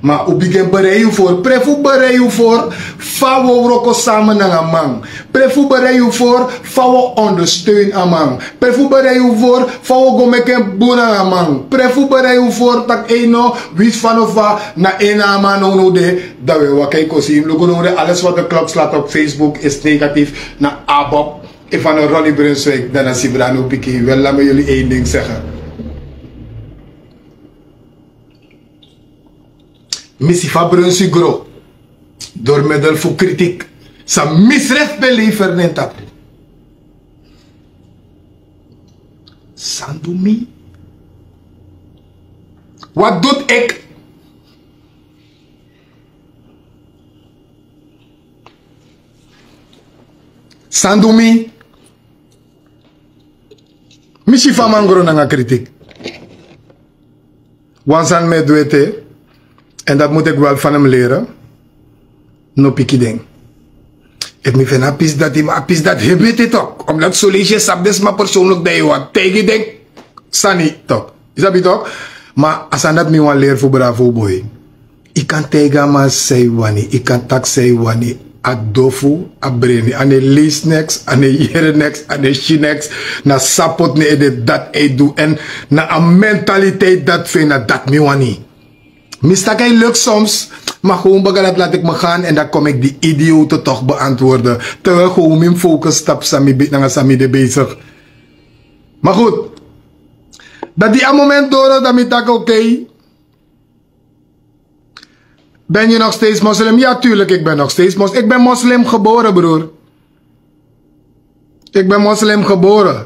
Ma un bigin berei un voor. Pre fu berei un voor fa un o wroko sama nanga man. Pre fu berei un voor fa un o ondersteun a man. Pre fu berei un voor fa un o go meki en bun nanga man. Pre fu berei un voor tak' ei no, winsi fa no fa, na en na a man nownow de, dan un e waka e kon si. Yu mus luku now de, alles wat de klok slaat op Facebook is negatief, na ABOP. Efu a no Ronnie Brunswijk, dan na Sibrani un pikin. Wel, laat me jullie één ding zeggen. Mi si fa Brunswijk gro door middel fu kritiek san misref ben lever na en tapu. San du mi? Wat doet ik? San du mi? Mi si fa man gro nanga kritiek. Wan sani mi e du ete, en dat moet ik wel van hem leren. No piki den. Efu mi feni a pisi dati, ma a pisi dati hebi ete tok. Omdat son leisi yu sabi den sma persoonlijk, dan yu wani taigi den sani tok. Yu sabi tok? Ma a sani dati mi wani leri fu Bravo Boy. Yu kan taigi a man san yu wani, yu kan taki san yu wani. A dofu, a breni, a no e leisi neks, a no e yere neks, a no e si neks. Na sapot, na ede dati a e du. En na a mentaliteit dati fu en, na dati mi wani. Mi si tak' a e luk soms, ma gewoon, Baga, dat laat ik me gaan en dan kom ik die idioten toch beantwoorden. Terwijl gewoon mi mus focus tapu san mi be-, nanga san mi de bezig. Maar goed, dan di a moment doro, dan mi taki oké. Ben je nog steeds moslim? Ja, tuurlijk, ik ben nog steeds mos-, ik ben moslim geboren, broer. Ik ben moslim geboren.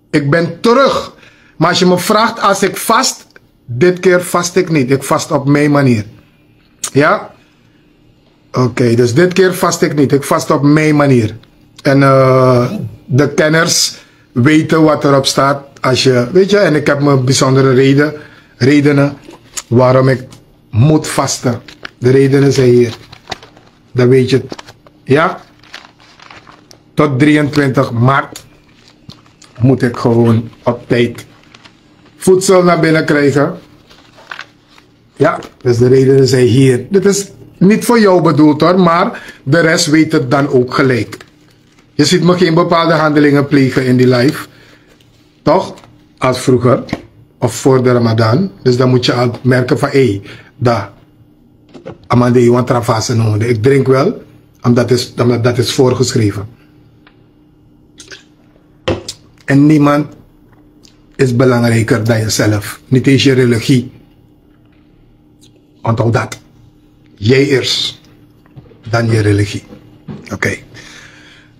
Ik ben terug. Maar als je me vraagt, als ik vast, dit keer vast ik niet. Ik vast op mijn manier. Ja? Oké, dus dit keer vast ik niet. Ik vast op mijn manier. En, eh, de kenners weten wat erop staat. Als je, weet je, en ik heb mijn bijzondere reden, redenen waarom ik moet vasten. De redenen zijn hier. Dan weet je het. Ja? Tot drieëntwintig maart moet ik gewoon op tijd voedsel naar binnen krijgen. Ja, dus de redenen zijn hier. Dit is niet voor jou bedoeld, hoor, maar de rest weet het dan ook gelijk. Je ziet me geen bepaalde handelingen plegen in die live. Toch? Als vroeger. Of voor de Ramadan. Dus dan moet je al merken van, hé, da. A man de yu wan tra fase no. Ik drink wel, omdat is, omdat dat is voorgeschreven. En niemand is belangrijker dan jezelf. Niet eens je religie. Onthoud dat. Jij eerst, dan je religie. Oké.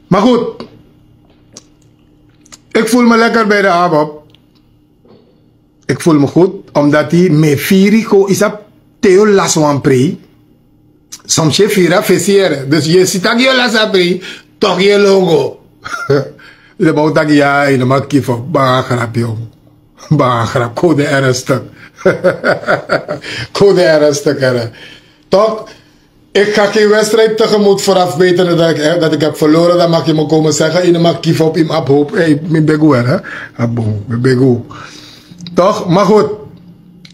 Maar goed. Ik voel me lekker bij de ABOP. Ik voel me goed, omdat die mi e firi go, yu sabi, te yu lasi wan prei. Soms yu e firi a fesi yere. Dus yu e si tak' yu o lasi a prei, tok' yu e lon go. Den man o taki ya, yu no man kifo. Banga grapi, yo. Banga grapi, kode ernstig. Kode ernstig, here. Tok', ik ga geen wedstrijd tegemoet vooraf wetende dat ik, dat ik heb verloren. Dan mag je me komen zeggen, yu no man kifo op, yu man abi hoop. Hey, mi begi, hè? Abo, mi begi. Toch? Maar goed.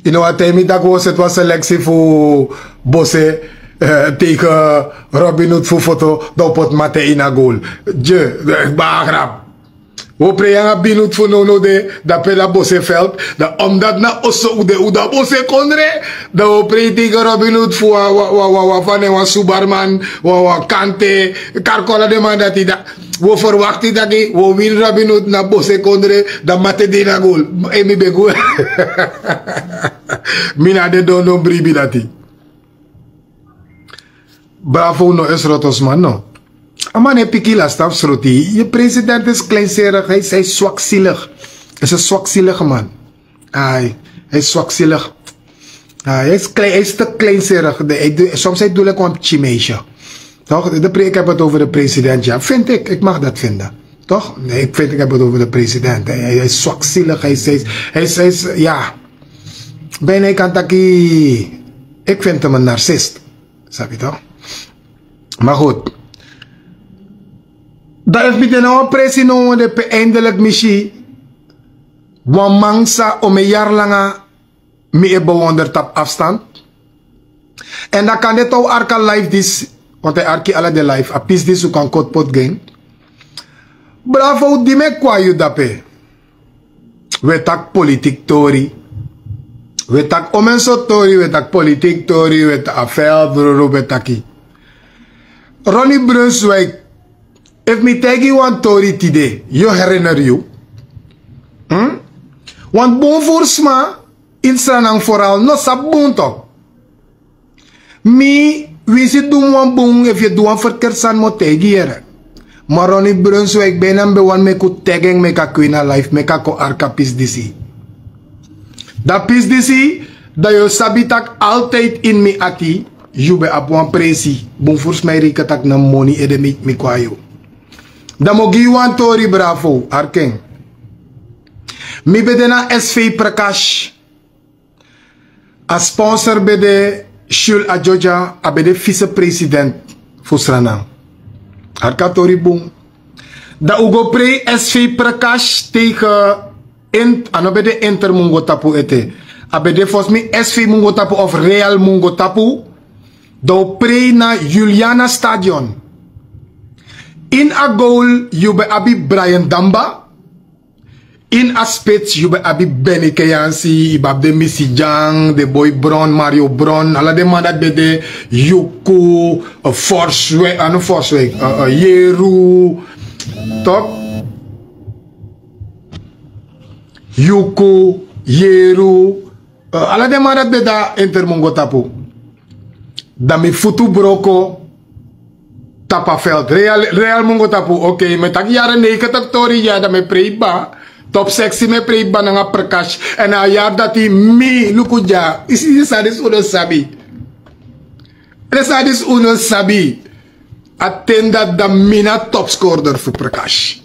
Yu no wani taigi mi tak' wi o seti wan selectie fu Bose, eh, tegen Robin Hood fu foto, dan wi poti Mate ini a goal. Dye, eh, banga grapi. Wi o prei nanga Binut fu nownow de, dape na Bose veld. Dan omdat na oso un de, un de na Bose kondre, dan wi o prei tegen Robin Hood fu wan, wan, wan, wan, wan, fa nen, wan Subarman, wan, wan Kante, Karkola, den man dati, dan wi o verwakti taki wi o wini Robin Hood na Bose kondre, dan Mate de ini a goal. Eh, mi begi. Mi na den dondon bribi dati. Bravo no is Rotosman, no. A man e piki lasta fu sroti. Je president is kleinzerig, hij is, hij is zwakzielig. Hij is een zwakzielig man. Hij, hij is zwakzielig. Hij is klein, hij is te kleinzerig. De, hij doet, soms hij doet like een pikin meisje. Toch? De pre-, ik heb het over de president, ja. Vind ik, ik mag dat vinden. Toch? Nee, ik vind, ik heb het over de president. Hij, hij is zwakzielig, hij is, hij is, hij is, hij is, ja. Bijna, ik kan taki, ik vind hem een narcist. Sabi toch? Maar goed. Dan efu mi de na wan presi now, dan pe eindelijk mi si wan man san omeni yari langa mi e bewonder tapu afstand. En dan kan de tou arki a live disi, want hij arki ala den live, a pisi disi un kan koti poti gi en. Bravo, di mi e kon na yu dape. Wi e taki politiki tori. Wi e taki omeni sortu tori, wi e taki politiki tori, wi e taki a veld, bruru, wi e taki. Ronnie Brunswijk, efu mi taigi yu wan tori tide, yu o herinner yu. Hm? Want bun furu sma, ini Sranan vooral, no sabi bun tok. Mi, winsi yu du mi wan bun, efu yu e du wan ferkeri sani, mi o taigi yu, yere. Ma Ronnie Brunswijk, bijna mi ben wani meki un tagi en meki a kon ini a live, meki a kon arki a pisi disi. Dan a pisi disi, dan yu o sabi tak' altijd ini mi ati, yu ben abi wan presi. Bun furu sma e reken tak' na moni ede mi, mi kon na yu. Dan mi o gi yu wan tori, Bravo, arki en. Mi ben de na S V Prakash. A sponsor ben de Shul Ajoja, a ben de vicepresident fu Sranan. Arki a tori bun. Dan un go prei S V Prakash tegen Int-, a no ben de Inter mu go tapu ete. A ben de, volgens mi, S V mu go tapu of Real mu go tapu. Dan un prei na Juliana Stadion. Ini a goal yu ben abi Brian Damba. Ini a spits yu ben abi Benny Keyansi, yu ben abi den Misi Dyan, den boi Bron, Mario Bron, ala den man dati ben de, Yuku, eh, Forswijk, a no Forswijk, eh, eh, Yeru, toch? Yuku, Yeru, eh, ala den man dati ben de na Inter mu go tapu. Dan mi futu broko tapu a veld. Real, Real mu go tapu. Oké, mi e taki yari negentig tori ya, dan mi e prei kba. Top sexy mi e prei kba nanga Prakash. Èn a yari dati mi, luku dya. Yu si, yu si san disi un no sabi. Yu si san disi un no sabi. A ten dati dan mi na topscorer fu Prakash.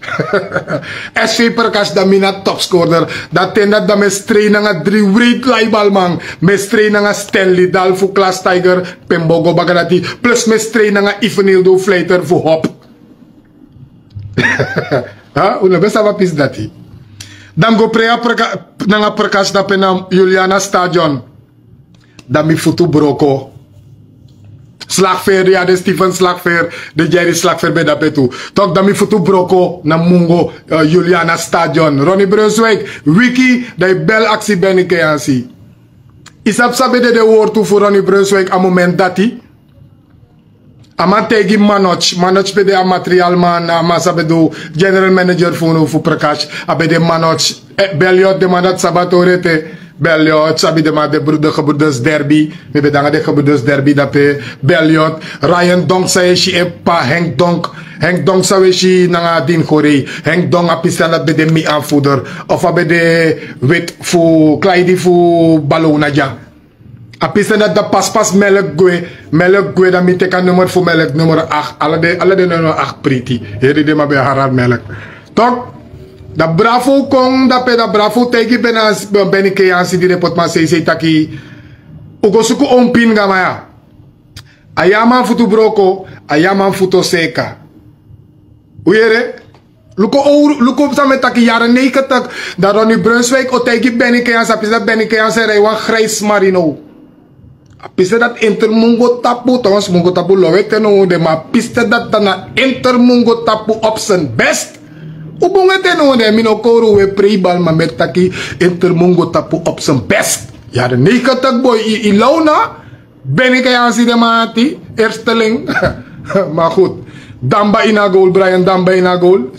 S V Prakash, dan mi na topscorer. Dan a ten dati dan mi e strei nanga dri wreed laibalman. Mi e strei nanga Stanley Dal fu Klas Tiger. Pe mi bo go baka dati. Plus mi e strei nanga Ivanildo Fleiter fu Hop. Ha? Un no ben sabi a pisi dati. Dan mi go prei a Praka-, nanga Prakash dape na Juliana Stadion. Dan mi futu broko. Slagveer, ya, den Steven Slagveer, den Jerry Slagveer ben dape tu. Toch, dan mi futu broko na mungo, eh, Juliana Stadion. Ronnie Brunswijk, wiki, dan yu bel aksi Benny Keyansi. Yu sabi san ben de den wortu fu Ronnie Brunswijk a moment dati? A man taigi Manoj, Manoj ben de a materiaalman, a man san ben du general manager fu, fu Prakash, a ben de Manoj, eh, Beliot, den man dati sabi a tori ete, Beliot, sabi den man, den bru-, den gebroeders Derby, mi ben de nanga den gebroeders Derby dape, Beliot, Ryan Donk san yu e si en p'pa, Henk Donk, Henk Donk san wi e si nanga Din Goree, Henk Donk a pisi dati ben de mi aanvoerder, of a ben de wit fu Kleidi fu Balona dya. A pisten dati dan paspas melk gwe. Melk gwe, dan mi teki a nummer fu melk, nummer acht. Ala den, ala den nummer acht priti. Heri den man ben harar melk. Tok, dan Bravo kon dape, dan Bravo taigi Beni Keyansi, di den poti man sei sei taki: Un go suku ompin gama ya. A yaman futu broko, a yaman futu seka. Un yere? Luku, luku san mi e taki, yari negentig. Dan Ronnie Brunswijk o taigi Beni Keyansi, a pisi dati Beni Keyansi e rei wan grijs Marino. A pisten dati Inter Mungo tapu, trouwens Mungo tapu low ete no de, ma a pisten dati dan na Inter Mungo tapu op zijn best. Un bun ete no de, mi no kori un e prei bal, ma mi e taki Inter Mungo tapu op zijn best. Yari negentig, boy, i, i low na. Beni Keyansi de mati, eersteling. Maar goed. Damba ini a goal, Brian Damba ini a goal.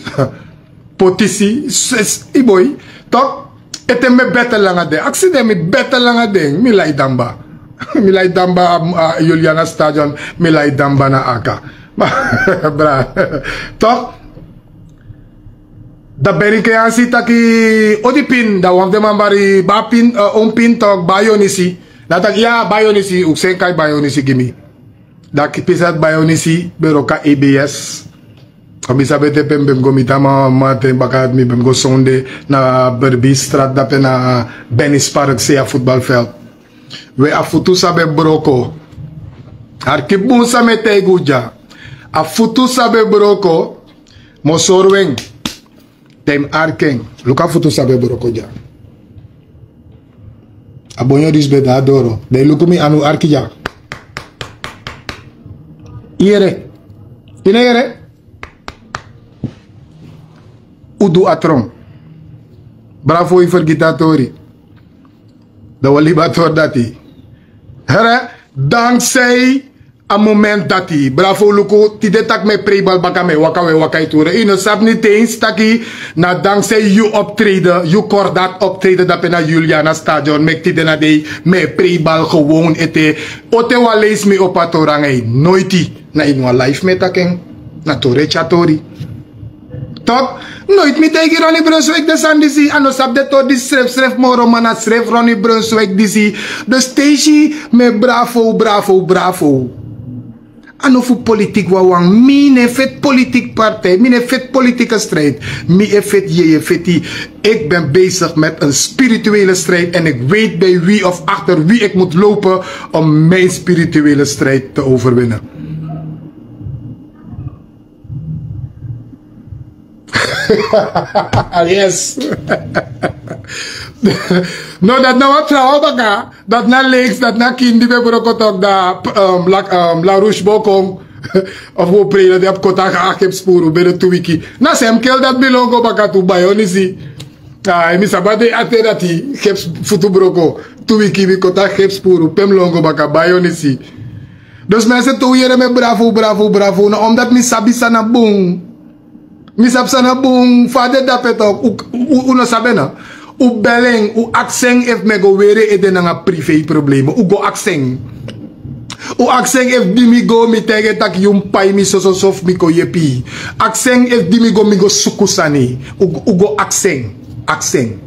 Potisi, sis, i boy. Tok, ete mi e bete langa den. Aksi den, mi bete langa den. Mi lai Damba. Mi lai Damba, a, a Juliana Stadion. Mi lai Damba na aka. Bra. Tok. Dan Beni Keyansi taki: Odi pin, dan wan fu den man bari: Ba pin, eh, ompin tok, Bayonisi. Dan a taki: Ya, Bayonisi, un sen kai Bayonisi gi mi. Dan a pisi dati Bayonisi ben wroko na A B S. A mi sabi ete pe mi ben go miti a man, man ten baka, mi ben go sonde na Berbi Strat, dape na Beni Spark, sei a voetbalveld. We, a futu san ben broko. Arki bun san mi e taigi un dya. A futu san ben broko, mi o sori un en. Te mi arki en. Luku a futu san ben broko dya. A bonyo disi ben de na doro. Dan yu luku mi anu, arki dya. Yere. Yu no yere? Un du a tron. Bravo, yu fergiti a tori. Dan wi o libi a tori dati. Here, dankzij a moment dati. Bravo, luku, tide taki mi e prei bal baka, mi e waka, wi e waka e toeren. Yu no sabi niti eens taki na dankzij yu optreden, yu kordat optreden dape na Juliana Stadion, meki tide na dei mi e prei bal gewoon ete. Ote wan leisi mi opo a tori nanga yu? Noiti. Na ini wan live mi e taki en. Na tori e tyari tori. Tok, noiti mi taigi Ronnie Brunswijk den sani disi. A no sabi den tori disi srefsrefi moro, ma na srefi Ronnie Brunswijk disi. Dus te yu si mi e bravo, bravo, bravo. A no fu politiek wawan. Mi no e feti politiek partij. Mi no e feti politieke strijd. Mi e feti, yeye feti. Ik ben bezig met een spirituele strijd en ik weet bij wie of achter wie ik moet lopen om mijn spirituele strijd te overwinnen. Yes. No, dati na wan trawan baka. Dati na links, dati na kin di ben broko tok, dan, ehm, la, ehm, La Roche Bokong. Of wi o prei, dan den abi koti a hepsipuru binnen tu wiki. Na sem kel dati, mi lon go baka tu, Bayonisi. Ai, mi sabi a dei ete dati, hepsipuru broko. Tu wiki mi koti a hepsipuru, pe mi lon go baka, Bayonisi. Dus mensen, te un yere mi e bravo, bravo, bravo. Na omdat mi sabi san na bun. Mi sabi san na bun, fa a de dape tok, un, un, un no sabi en. Un bel en, un aksi en efu mi e go weri en ede nanga privé problemen. Un go aksi en. Un aksi en efu di mi go, mi taigi en taki yu mus pai mi sososo fu mi kon yepi. Aksi en efu di mi go, mi go suku sani. Un, un go aksi en. Aksi en.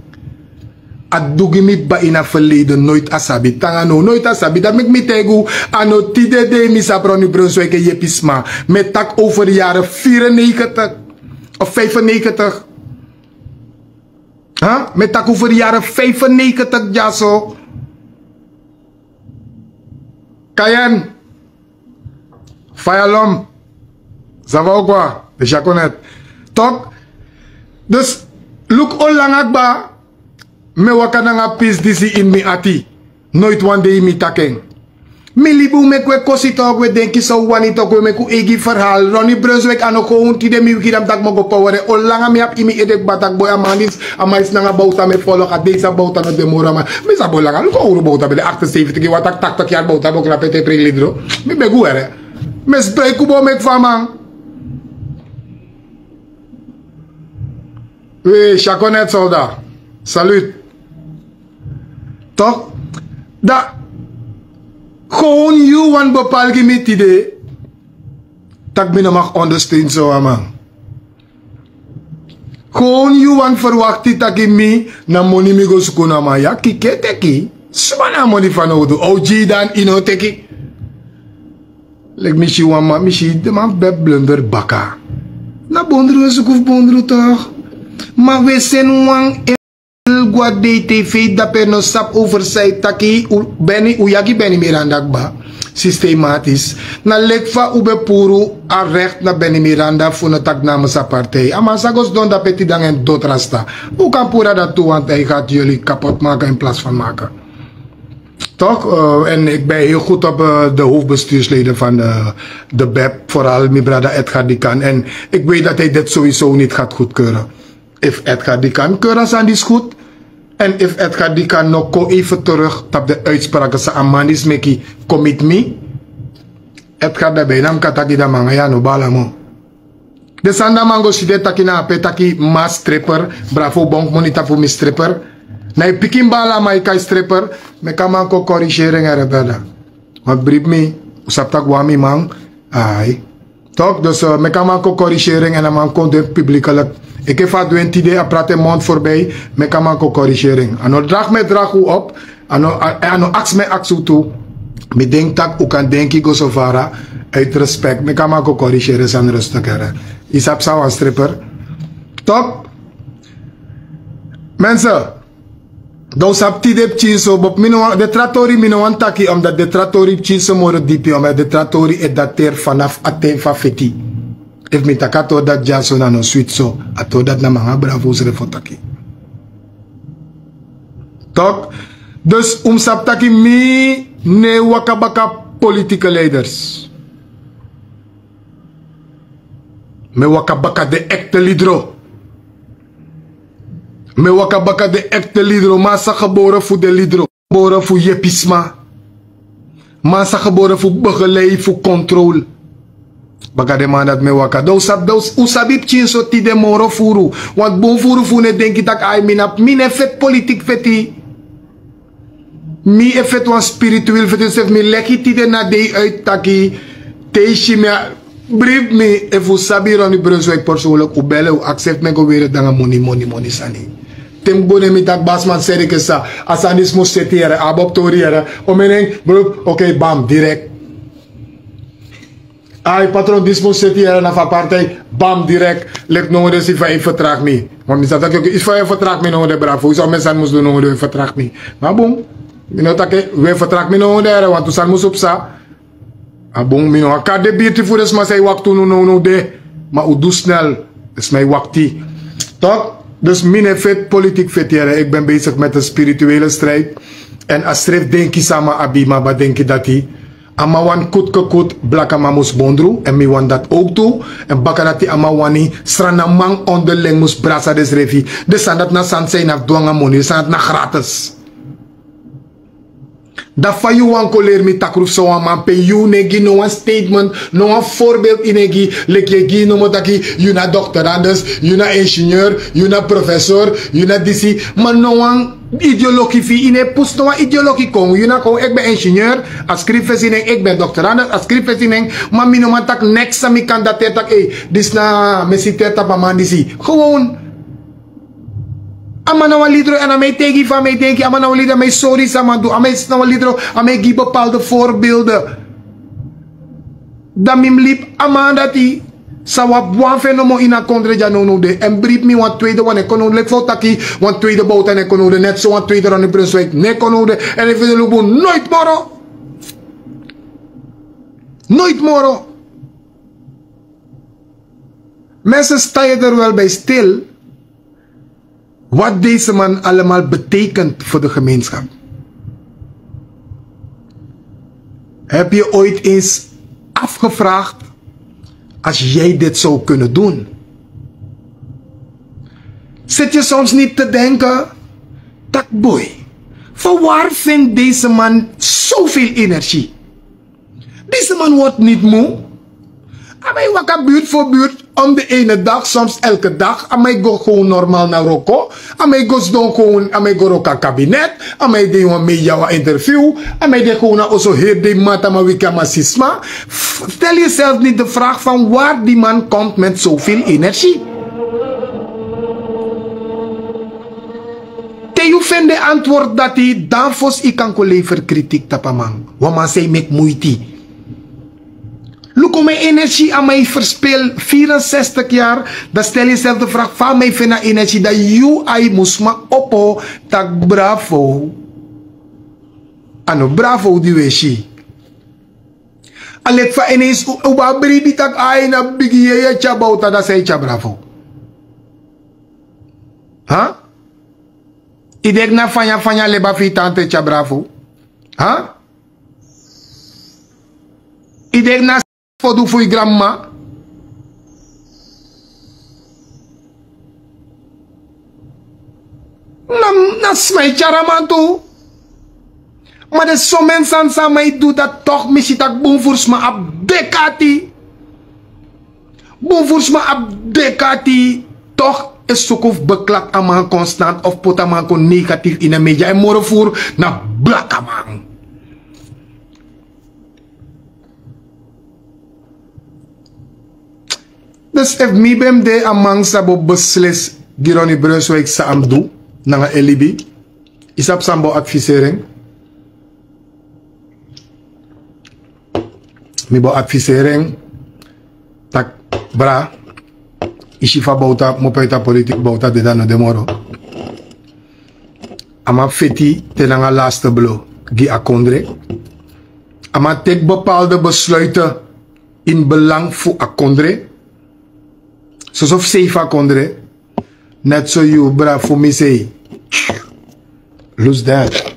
A du gi mi baka ini a verleden, noiti a sabi. Te nanga now, noiti a sabi. Dati meki mi taigi un, a no tide dei mi sabi Ronnie Brunswijk e yepi sma. Mi e taki over jaren vierennegentig of vijfennegentig. Huh? Mi e taki over jaren vijfennegentig dyaso. Kayen. Fayalom. Sava okwa, de syakonet. Tok. Dus, luku olanga kba, mi e waka nanga pisi disi ini mi ati. Noiti wan dei mi taki en. Mi libi un meki un e kosi tok, un e denki san un wani tok, un e meki un eigi verhaal. Ronnie Brunswijk, a no kon un tide mi wiki dan mi taki mi o go power en. Olanga mi abi ini mi ede kba taki boi, a man disi, a man disi nanga Bouta mi e follow, a dei san Bouta no de moro a man. Mi sabi olanga, luku a owru Bouta ben de, achtenzeventig, yu wani taki tachtig yari Bouta ben o knapu ete e prei lidro. Mi begi un here. Mi e spreiki un, bo meki fu a man. We, syakonet solda. Salut. Tok? Dan, gewoon yu wani bepaal gi mi tide taki mi no mag ondersteun so wan man. Gewoon yu wani verwakti taki mi na moni mi go suku na man. Ya, kiki e teki. Suma na a moni fanowdu? Owgi dan yu no teki. Leki mi si wan man, mi si den man fu beb blunder baka. Na bondru e suku fu bondru tok. Ma wi e seni wan e go a dei te fei dape no sabi over san e taki. Beni un yagi beni miranda kba. Sistematis na leki fa un ben puru a rekti na beni miranda fu no taki namens a partij a man sa go sidon dape tide nanga en doti rasta. Un kan puru a dati tu wantu a e gati yuli kapot maka in plas fan maka. Tok en iki ben hel gud op de hoofbestuursleden fan de beb, voral mi brada edgar dikan en iki weti dati a e deti sowieso niti gati gudkeure. Efu edgar dikan keure a sani disi gud, en efu edgar dikan no kon even teruk tapu de uitsprake san a man disi meki kon miti mi. Edgar dabi na mi kan taki dan man nanga yu a no bala mo. Den sani dan man go si den taki na ape taki ma stripper. Bravo bonk moni tapu mi stripper. Na yu pikin bala man yu kai stripper. Meki a man kon korigeri en ere brada. Wan bribi mi un sabi tak' wan mi man. Ai. Tok dus meki a man kon korigeri en èn a man kon du en publikelik. Eke fu a du en tide a prati en mond forbei. Meki a man kon korigeri en a no dragi mi e dragi un op. A no aksi mi e aksi un tu. Mi denki tak' un kan denki go so fara. Uit respek meki a man kon korigeri en sani rustik here. Yu sabi san wan stripper? Tok. Mense, dan un sabi tide pikin so bop mi no wani den tra tori mi no wani taki omdati den tra tori pikin so moro dipi omdati den tra tori e dateri fanafu a ten fu a feti. Efu mi taki a tori dati dyaso na no switi so. A tori dati na mi nanga bravo un srefi o taki. Tok. Dus un mus sabi taki mi no e waka baka politike leiders. Mi e waka baka den ekte lidro. Mi e waka baka den ekte lidro man sa gebore fu den lidro. Gebore fu yepi sma. Man sa gebore fu begelei fu kontrol. Baka den man dati mi e waka dan un sabi pikin so tide moro furu. Wantu bun furu fu un no e denki tak' ai mi no e feti politik feti. Mi e feti wan spirituel feti sefi mi leki tide na dei uit taki te yu si mi a bribi mi. Efu un sabi yu roni brunswik persoonlik un bele un aksi efu mi e go weri danga moni moni moni sani. Te mi go ne mi taki basman seri kesa a sani disi mus seti yere a abi op tori yere. Omen en brubi okei bam direk. Ai patron disi mus seti yere na fu a partij. Bam direk. Leki nowde si fa yu fertragi mi. Ma mi sa taki oke isi fa yu fertragi mi nowde bravo yu sa omen sani mus du nowde yu fertragi mi. Ma bun. Mi no taki wi e fertragi mi nowde yere wantu sani mus upsa. A bun mi no wani kari den birti fu den sma san e wakti unu nownow de. Ma un du snel. Den sma e wakti. Tok. Dus mi no e feti politik feti yere iki ben besigi meti en spirituele stridi. Èn a srefi denki san a man abi ma a ben denki dati. A man wani kut kekut blakaman mus bondru èn mi wani dati owktu. Èn baka dati a man wani sranaman onderling mus brasa densrefi. Den sani dati na sani san yu na fu du nanga moni den sani dati na gratis. Dan fa yu wani kon leri mi takru fu sowan man pe yu no e gi no wan statement no wan forbeeld yu no e gi. Leki yu e gi yu nomo taki yu na dokteranders, yu na ingenieur, yu na professor, yu na disi. Ma no wan ideologi fu yu yu no e pusu no wan ideologi kon yu na kon eki ben ingenieur. A skrifi fesi nen eki ben dokteranders a skrifi fesi nen. Ma mi no man taki neks san mi kan dateri taki ei disi na mi e siteri tapu a man disi. Gewon. A man na wan lidro èn a man e taigi yu fa a man e denki a man na wan lidro a man e sori yu san a man du a man na wan lidro. A man e gi yu bepalde forbeelde. Dan mi mus libi a man dati. San wi abi wan fu en nomo ini a kondre dya nownow de èn bribi mi wan tweede wan no e kon nowde leki fa un taki. Wan tweede bowta no e kon nowde neti so wan tweede roni brunswik no e kon nowde. Èn efu yu de luku bun noiti moro. Noiti moro. Mensen sta je er wel bij stil wat deze man allemaal betekent voor de gemeenschap? Heb je ooit eens afgevraagd als jij dit zou kunnen doen? Zit je soms niet te denken, takboy, van waar vindt deze man zoveel energie? Deze man wordt niet moe. A man e waka buurt voor buurt om de ene dag soms elke dag a man e go gewoon normal na wroko. A man e go sidon gewoon a man e go wroko a kabinet. A man e de wan media wan interview. A man e de gewoon na oso heri dei mata man wiki a man sisma. Stel jezelf niet de vraag van waar die man komt met zoveel energie. Yu fende antword dati dan fosi yu kan kon lever kritik tapu a man. Wan man san yu meki muiti. Luku mi energi a man yu ferspel vierensestig yari. Dan stel yu self de frag fa a man yu fende a energi dan yu ai mus man opo. Tak' bravo. A no bravo di wesi. A leti fa ineis un ben a bribi tak' ai na bigi yeye tyabauta dan san yu tya bravo. Yu denki na fanya fanya leba fu yu tante e tya bravo? Yu denki na sfodu fu yu granmama? Na sma e tyari a man tu. Ma den somen sani san a man e du dati tok' mi si tak' bun furu sma abi dek'ati. Bun furu sma abi dek'ati. Tok' e suku fu beklak a man konstant of poti a man kon negatif ini a media èn moro furu na blaka man. Dus efu mi ben mus de a man san bo beslis gi Ronnie Brunswijk san a mus du nanga en libi, yu sabi san mi bo adviseri en? Mi bo adviseri en tak' bra, yu si fa bowta mopo yu ta politik bowta de dan no de moro. A man feti te nanga laste blo gi a kondre. A man teki bepaalde besluiten ini belang fu a kondre. Soso fu sei fu a kondre. Net so yu bra fu mi sei. Lose that.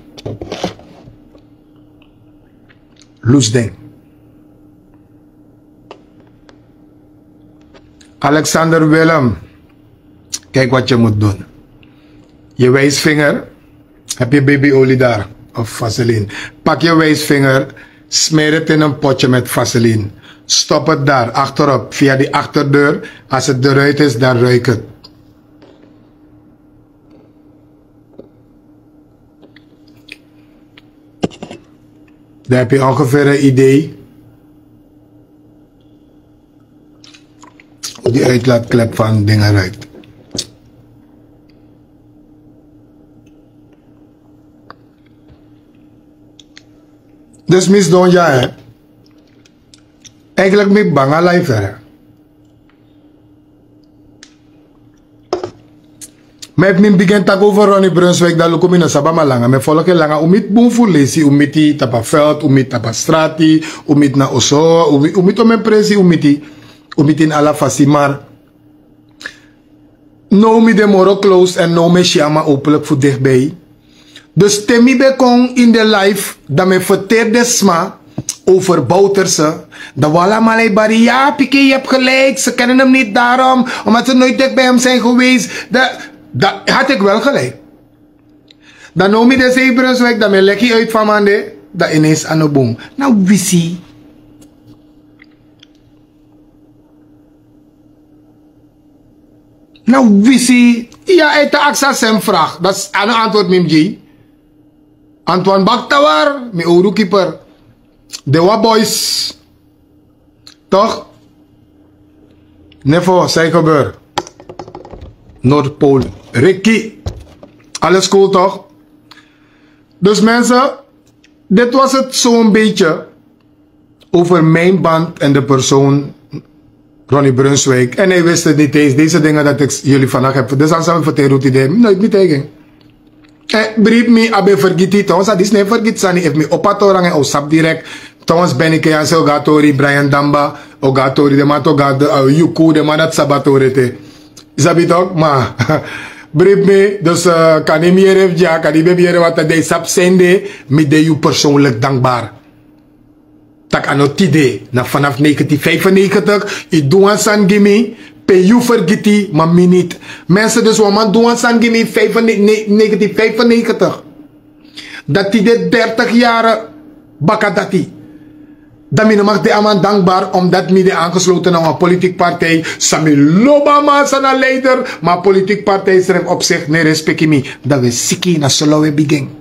Lose den. Alexander Willem. Kijk wat je moet doen. Je wijsvinger. Heb je babyolie daar of vaseline? Pak je wijsvinger, smeer het in een potje met vaseline. Stop het daar achterop via die achterdeur. Als het eruit is dan ruik het. Dan heb je ongeveer een idee hoe die uitlaatklep van dingen ruikt. Dus mis donja, hè. Eigenlijk mi banga life, hè. Ma efu mi bigin taki over Ronnie Brunswijk dan luku mi no sabi a man langa. Mi e folok en langa, un miti bun fu lesi, un miti tapu a veld, un miti tapu a strati, un miti na oso, un miti omen presi, un miti ini ala fasi. Mar now mi de moro close èn now mi e si a man openlik fu dichtbij. Dus te mi ben kon ini den life dan mi e ferteri den sma over Bouterse. Dan wi alamala e bari ya pikin yu hebi gelijk, ze kennen hem niet daarom, omdat ze nooit dicht bij hem zijn geweest. Dan had ik wel gelijk. Dan now mi de sei Brunswijk dan mi e leki uit fu a man de, dan ineis a no bun. Na wisi. Na wisi. Ya a e tan aksi a sem frag, dati a no antwoord mi mus gi. Antoine Baktawar, mi owru kiper. Dewa Boys. Toch? Nefo, san e gebeur? Noordpool. Ricky. Alles cool toch? Dus mensen, dit was het zo'n beetje over mijn band en de persoon Ronnie Brunswijk. En hij wist het niet eens. Deze dingen dat ik jullie vandaag heb, dus aan samen verteren hoe het idee nooit niet tegen. Eh, bribi mi a ben fergiti, trouwens a disi no e fergiti sani, efu mi opo a tori nanga en a o sabi direkt. Trouwens Benny Keyanse o go na tori, Brian Damba o go na tori, den man tu o go na, eh, Yuku, den man dati sabi a tori ete. Yu sabi tok, ma bribi mi, dus, eh, kande mi yere fu dya, kande mi ben yere wata, dan yu sabi sende, mi de yu persoonlijk dankbaar. Tak' a no tide, na vanaf negentien vijfennegentig yu du wan sani gi mi, pe yu fergiti ma mi niti. Mensen, dus wan man du wan sani gi mi, vijfennege-, ne-, negentien vijfennegentig. Dan tide dertig yari baka dati. Dan mi no mag de a man dankbaar omdat mi de aangesloten na wan politiek partij san mi lobi a man san na leider, ma a politiek partij srefi op zich no e respeki mi. Dan wi e siki, na so law wi e bigin.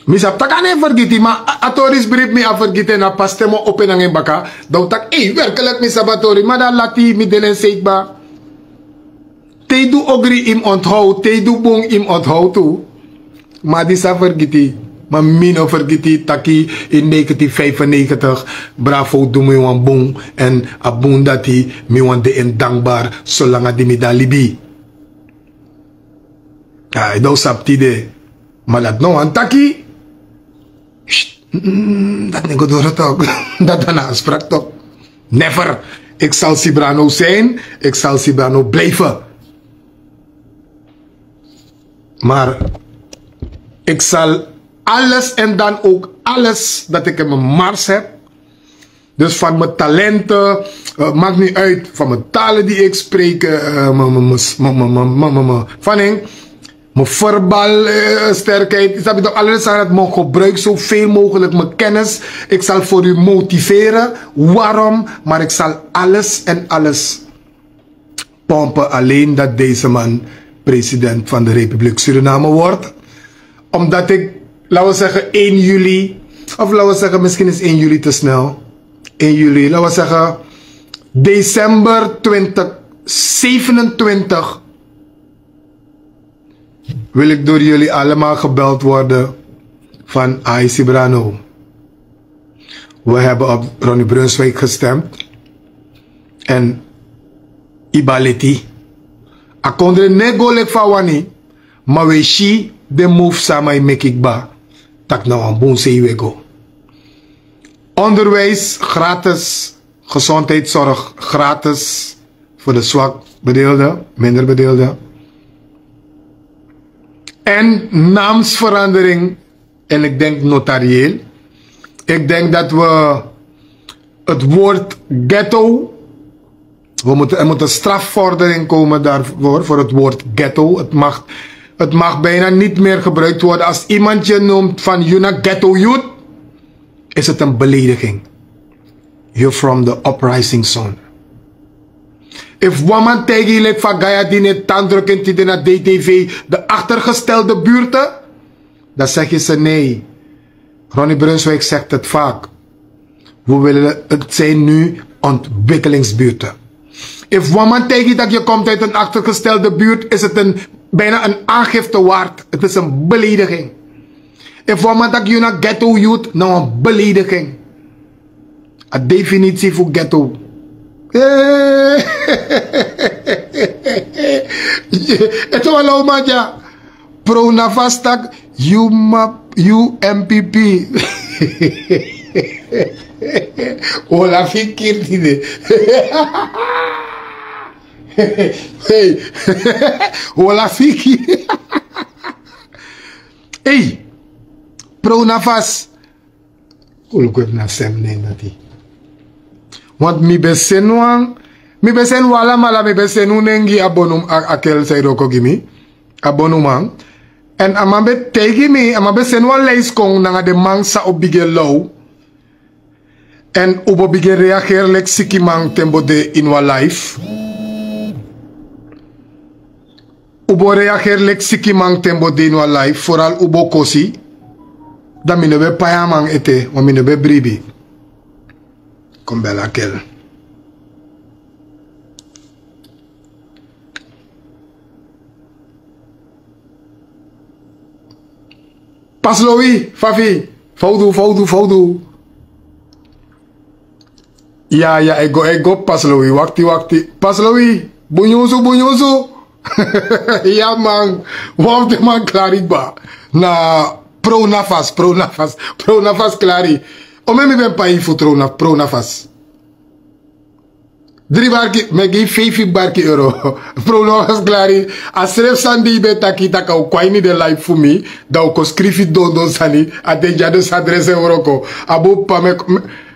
Mi sabi tak' a no e fergiti, ma a, a tori disi bribi mi, a fergiti en, na pas te mi o opo en nanga en baka, dan un taki ei, werkelijk mi sabi a tori, ma dan lati, mi delen sei kba. Te yu du ogri, yu mus onthoud. Te yu du bun, yu mus onthoud tu. Ma di sa fergiti. Ma mi no fergiti taki in negentien vijfennegentig Bravo du mi wan bun. En a bun dati mi wan de en dankbaar solanga di mi de a libi. Ai, dan un sabi tide. Ma dati no wani taki. Sst, mm, dati no e go doro tok. Dati na a sprak tok. Never. Ik zal Sibrano zijn, ik zal Sibrano blijven. Maar ik zal alles en dan ook alles dat ik in mijn mars heb, dus van mijn talenten, eh, maakt niet uit, van mijn talen die ik spreek, eh, mijn, mijn, mijn, mijn, mijn, mijn, mijn, mijn, van hen, mijn verbaal, eh, sterkheid. Is dat toch alles aan het, mijn gebruik zoveel mogelijk, mijn kennis. Ik zal voor u motiveren. Waarom? Maar ik zal alles en alles pompen. Alleen dat deze man president van de Republiek Suriname wordt. Omdat ik, laten we zeggen, één juli, of laten we zeggen, misschien is één juli te snel. Één juli, laten we zeggen, december twintig zevenentwintig, wil ik door jullie allemaal gebeld worden van: "Ai, Sibrano, we hebben op Ronnie Brunswijk gestemd. En Ibaliti, a kondre no e go leki fa a wani, ma we si den move san a man e meki kba, tak' na wan bun sei we go." Onderwijs gratis, gezondheidszorg gratis voor de zwak bedeelden, minder bedeelden. En naamsverandering, en ik denk notarieel. Ik denk dat we het woord ghetto, we moeten, er moet een strafvordering komen daarvoor, voor het woord ghetto. Het mag, het mag bijna niet meer gebruikt worden. Als iemand je noemt van: "You're not ghetto youth", is het een belediging. You're from the uprising zone. If wan man taigi yu leki fa Gaya di ne tandruk en tide na D T V, de achtergestelde buurten, dan zeg je ze: "Nee." Ronnie Brunswijk zegt het vaak. We willen het zijn nu ontwikkelingsbuurten. If wan man taigi yu dat je komt uit een achtergestelde buurt, is het een, bijna een aangifte waard. Het is een belediging. If wan man taki: "You're not ghetto youth", na wan belediging. A definitie fu ghetto. Eh. Ete wan law man dya. Pro Nafas taki: "You ma-, you M P P." Hola fikiri tide. Hey. Hola fikiri. Hey. Pro Nafas. Kon luku efu na sem nen dati. Want mi ben seni wan, mi ben seni wan alamala, mi ben seni un nen gi a bonu, a, a kel san e wroko gi mi, a bonuman. Èn a man ben taigi mi, a man ben seni wan lijst kon nanga den man san o bigin e law. Èn un bo bigin reageri leki sikiman te mi bo de ini wan live. Un bo reageri leki sikiman te mi bo de ini wan live, vooral un bo kosi. Dan mi no ben pai a man ete, want mi no ben bribi. Kon bel a kel. Paslowi, Fafi, fa un du, fa un du, fa un du. Ya, ya, e go, e go, Paslowi, wakti, wakti. Paslowi, bun nyunsu, bun nyunsu. Ya man, wan fu den man klari kba. Na Pro Nafas, Pro Nafas, Pro Nafas klari. Omeni mi ben pai fu Pro Na-, Pro Nafas. Dri barki, mi e gi yu feifi barki euro. Pro Nafas klari. A srefi sani di yu ben taki, taki a o kon a ini den live fu mi, dan a o kon skrifi dondon sani, a den dyaso adres e wroko. A bun p'pa, mi e,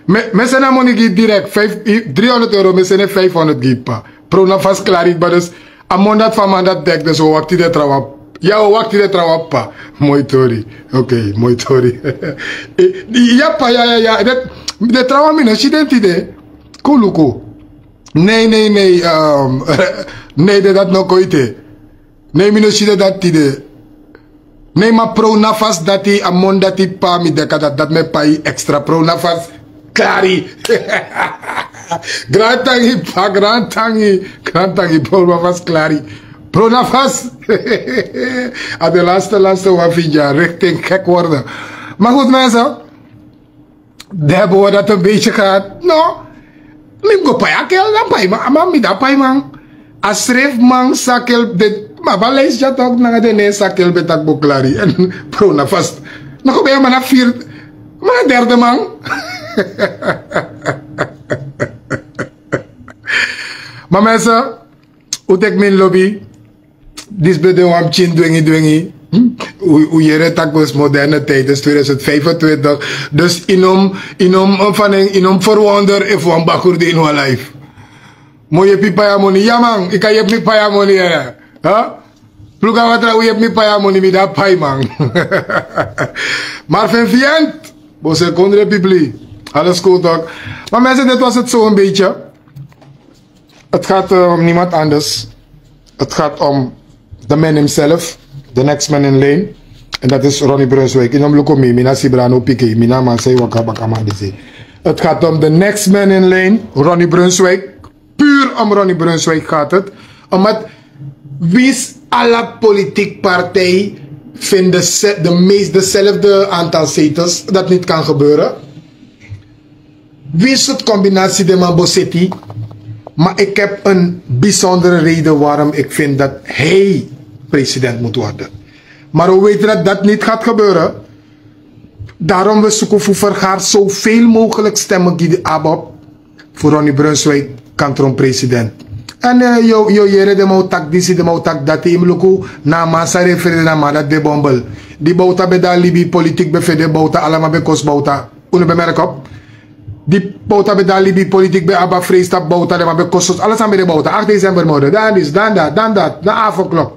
mi e, mi e seni a moni gi yu direct, vijf, drie honderd euro, mi e seni vijfhonderd gi yu p'pa. Pro Nafas klari kba, dus a man dati fu a man dati dek, dus wi o wakti den trawan. Ya, wi o wakti den trawan p'pa. Moi tori. Oké, moi tori. Eh, ya p'pa, ya, ya, ya. Den, den trawan mi no si den tide. Kon luku. Nei, nei, nei, ehm, nei, den dati no kon ete. Nei, mi no si den dati tide. Nei, ma Pro Nafas dati, a moni dati p'pa, mi denki dati, dati mi e pai extra. Pro Nafas klari. Grantangi p'pa, grantangi, grantangi, Pro Nafas klari. Bro, na vast. A de laatste, laatste wan vind je richting gek worden. Maar goed, mensen. De hebben we dat een beetje gehad. No. Mi go pai a kel, dan pai man. A man mi dan pai man. A srefi man sa kel de, ma ba leisi ya tok nanga de ne sa kel ben taki boklari. En bro, na vast. No go ben ya man na vier. Man na derde man. Maar mensen, un teki mi ini lobi. Disi ben de wan pikin dwengi dwengi. Un yere taki wi si moderne tijd is tweeduizend vijfentwintig. Dus yu no mus, yu no mus, yu no mus verwonder efu wan bakru de ini wan life. Mi o yepi pai a moni, ya man, yu kan yepi mi pai a moni, yere. Pluka watra, un yepi mi pai a moni, mi de a pai man. Maar fijn, fijn. Bo se kondre pipli. Alles cool toch? Maar mensen, dit was het zo een beetje. Het gaat eh, om niemand anders. Het gaat om de man himself, de next man in line. En dat is Ronnie Brunswijk. Yu no mus luku mi, mi na Sibrano Piki, mi na man sei waka baka man disi. Het gaat om de next man in line, Ronnie Brunswijk. Puur om Ronnie Brunswijk gaat het. Omdat wins alle politieke partij vindt de, de meest dezelfde aantal zetels, dat niet kan gebeuren. Winst het combinatie de man Bosetti. Maar ik heb een bijzondere reden waarom ik vind dat hij president moet worden. Maar we weten dat dat niet gaat gebeuren. Daarom we zoeken voor vergaar zoveel mogelijk stemmen die de ABOP voor Ronnie Brunswijk kan tron president. En eh, yo, yo yere de mou tak disi, de mou tak dati, yu mus luku na a man sa refereri na a man dati de bombel. Di bouta ben de a libi politik ben fede bouta, ala man ben kosi bouta. Un no ben merki op. Di bouta ben de a libi politik ben abi a freestap bouta, den man ben kosi, ala sani ben de bouta. Acht december mode, dan dis, dan dat, dan dat, na avondklok.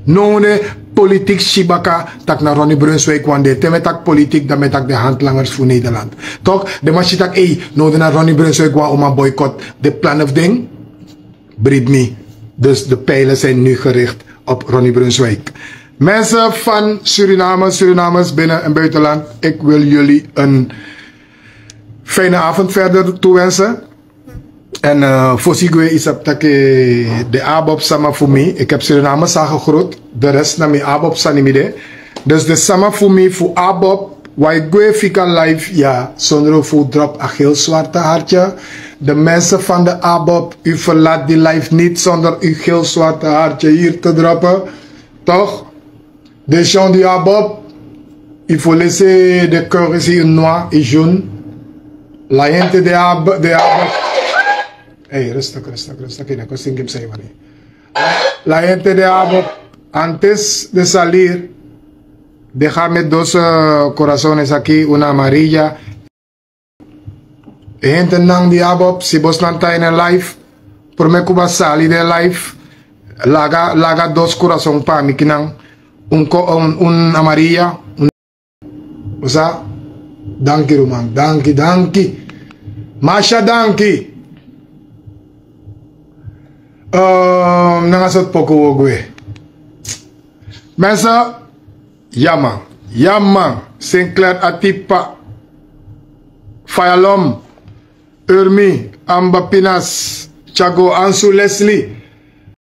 No, ne politik si baka tak' na Ronnie Brunswijk wan de. Te mi e taki politik, dan mi e taki den handlangers fu Nederland. Toch, den man si tak' ei, no, den na Ronnie Brunswijk wan, o man boycott den plannen fu den. Believe me. Dus de pijlen zijn nu gericht op Ronnie Brunswijk. Mensen van Suriname, Surinamers binnen en buitenland, ik wil jullie een fijne avond verder toewensen. En eh, fosi gwe, yu sabi taki de ABOP sama fu mi. Ik heb Suriname sa gegroet. De rest na mi ABOP sani mi de. Dus de sama fu mi fu ABOP, wi e gwe fika live, ya, zonder fu drop a geel zwarte hartje. De mensen van de ABOP, u verlaat die live niet zonder uw geel zwarte hartje hier te droppen. Toch? De Jean du ABOP, il faut laisser de cœur ici une noix et jaune. La gente de ABOP, de ABOP. Hey, rustig, rustig, rustig. Kina ko singim sai mani. La gente de ABOP, antes de salir, deja met dos eh, corazones aquí, una amarilla. Hente nan di ABOP, si bos nan taina life. Prome kuba sali de life. Laga, laga dos kurason pa mi kinan. Un ko, un, un amarilla. Un, usa. Danki, ruman. Danki, danki. Masha danki. Ehm, nanga sot poko wo gwe. Mensen, Yaman, Yaman, Sinclair Atipa, Fayalom, Urmi, Amba Pinas, Chago, Ansu Leslie,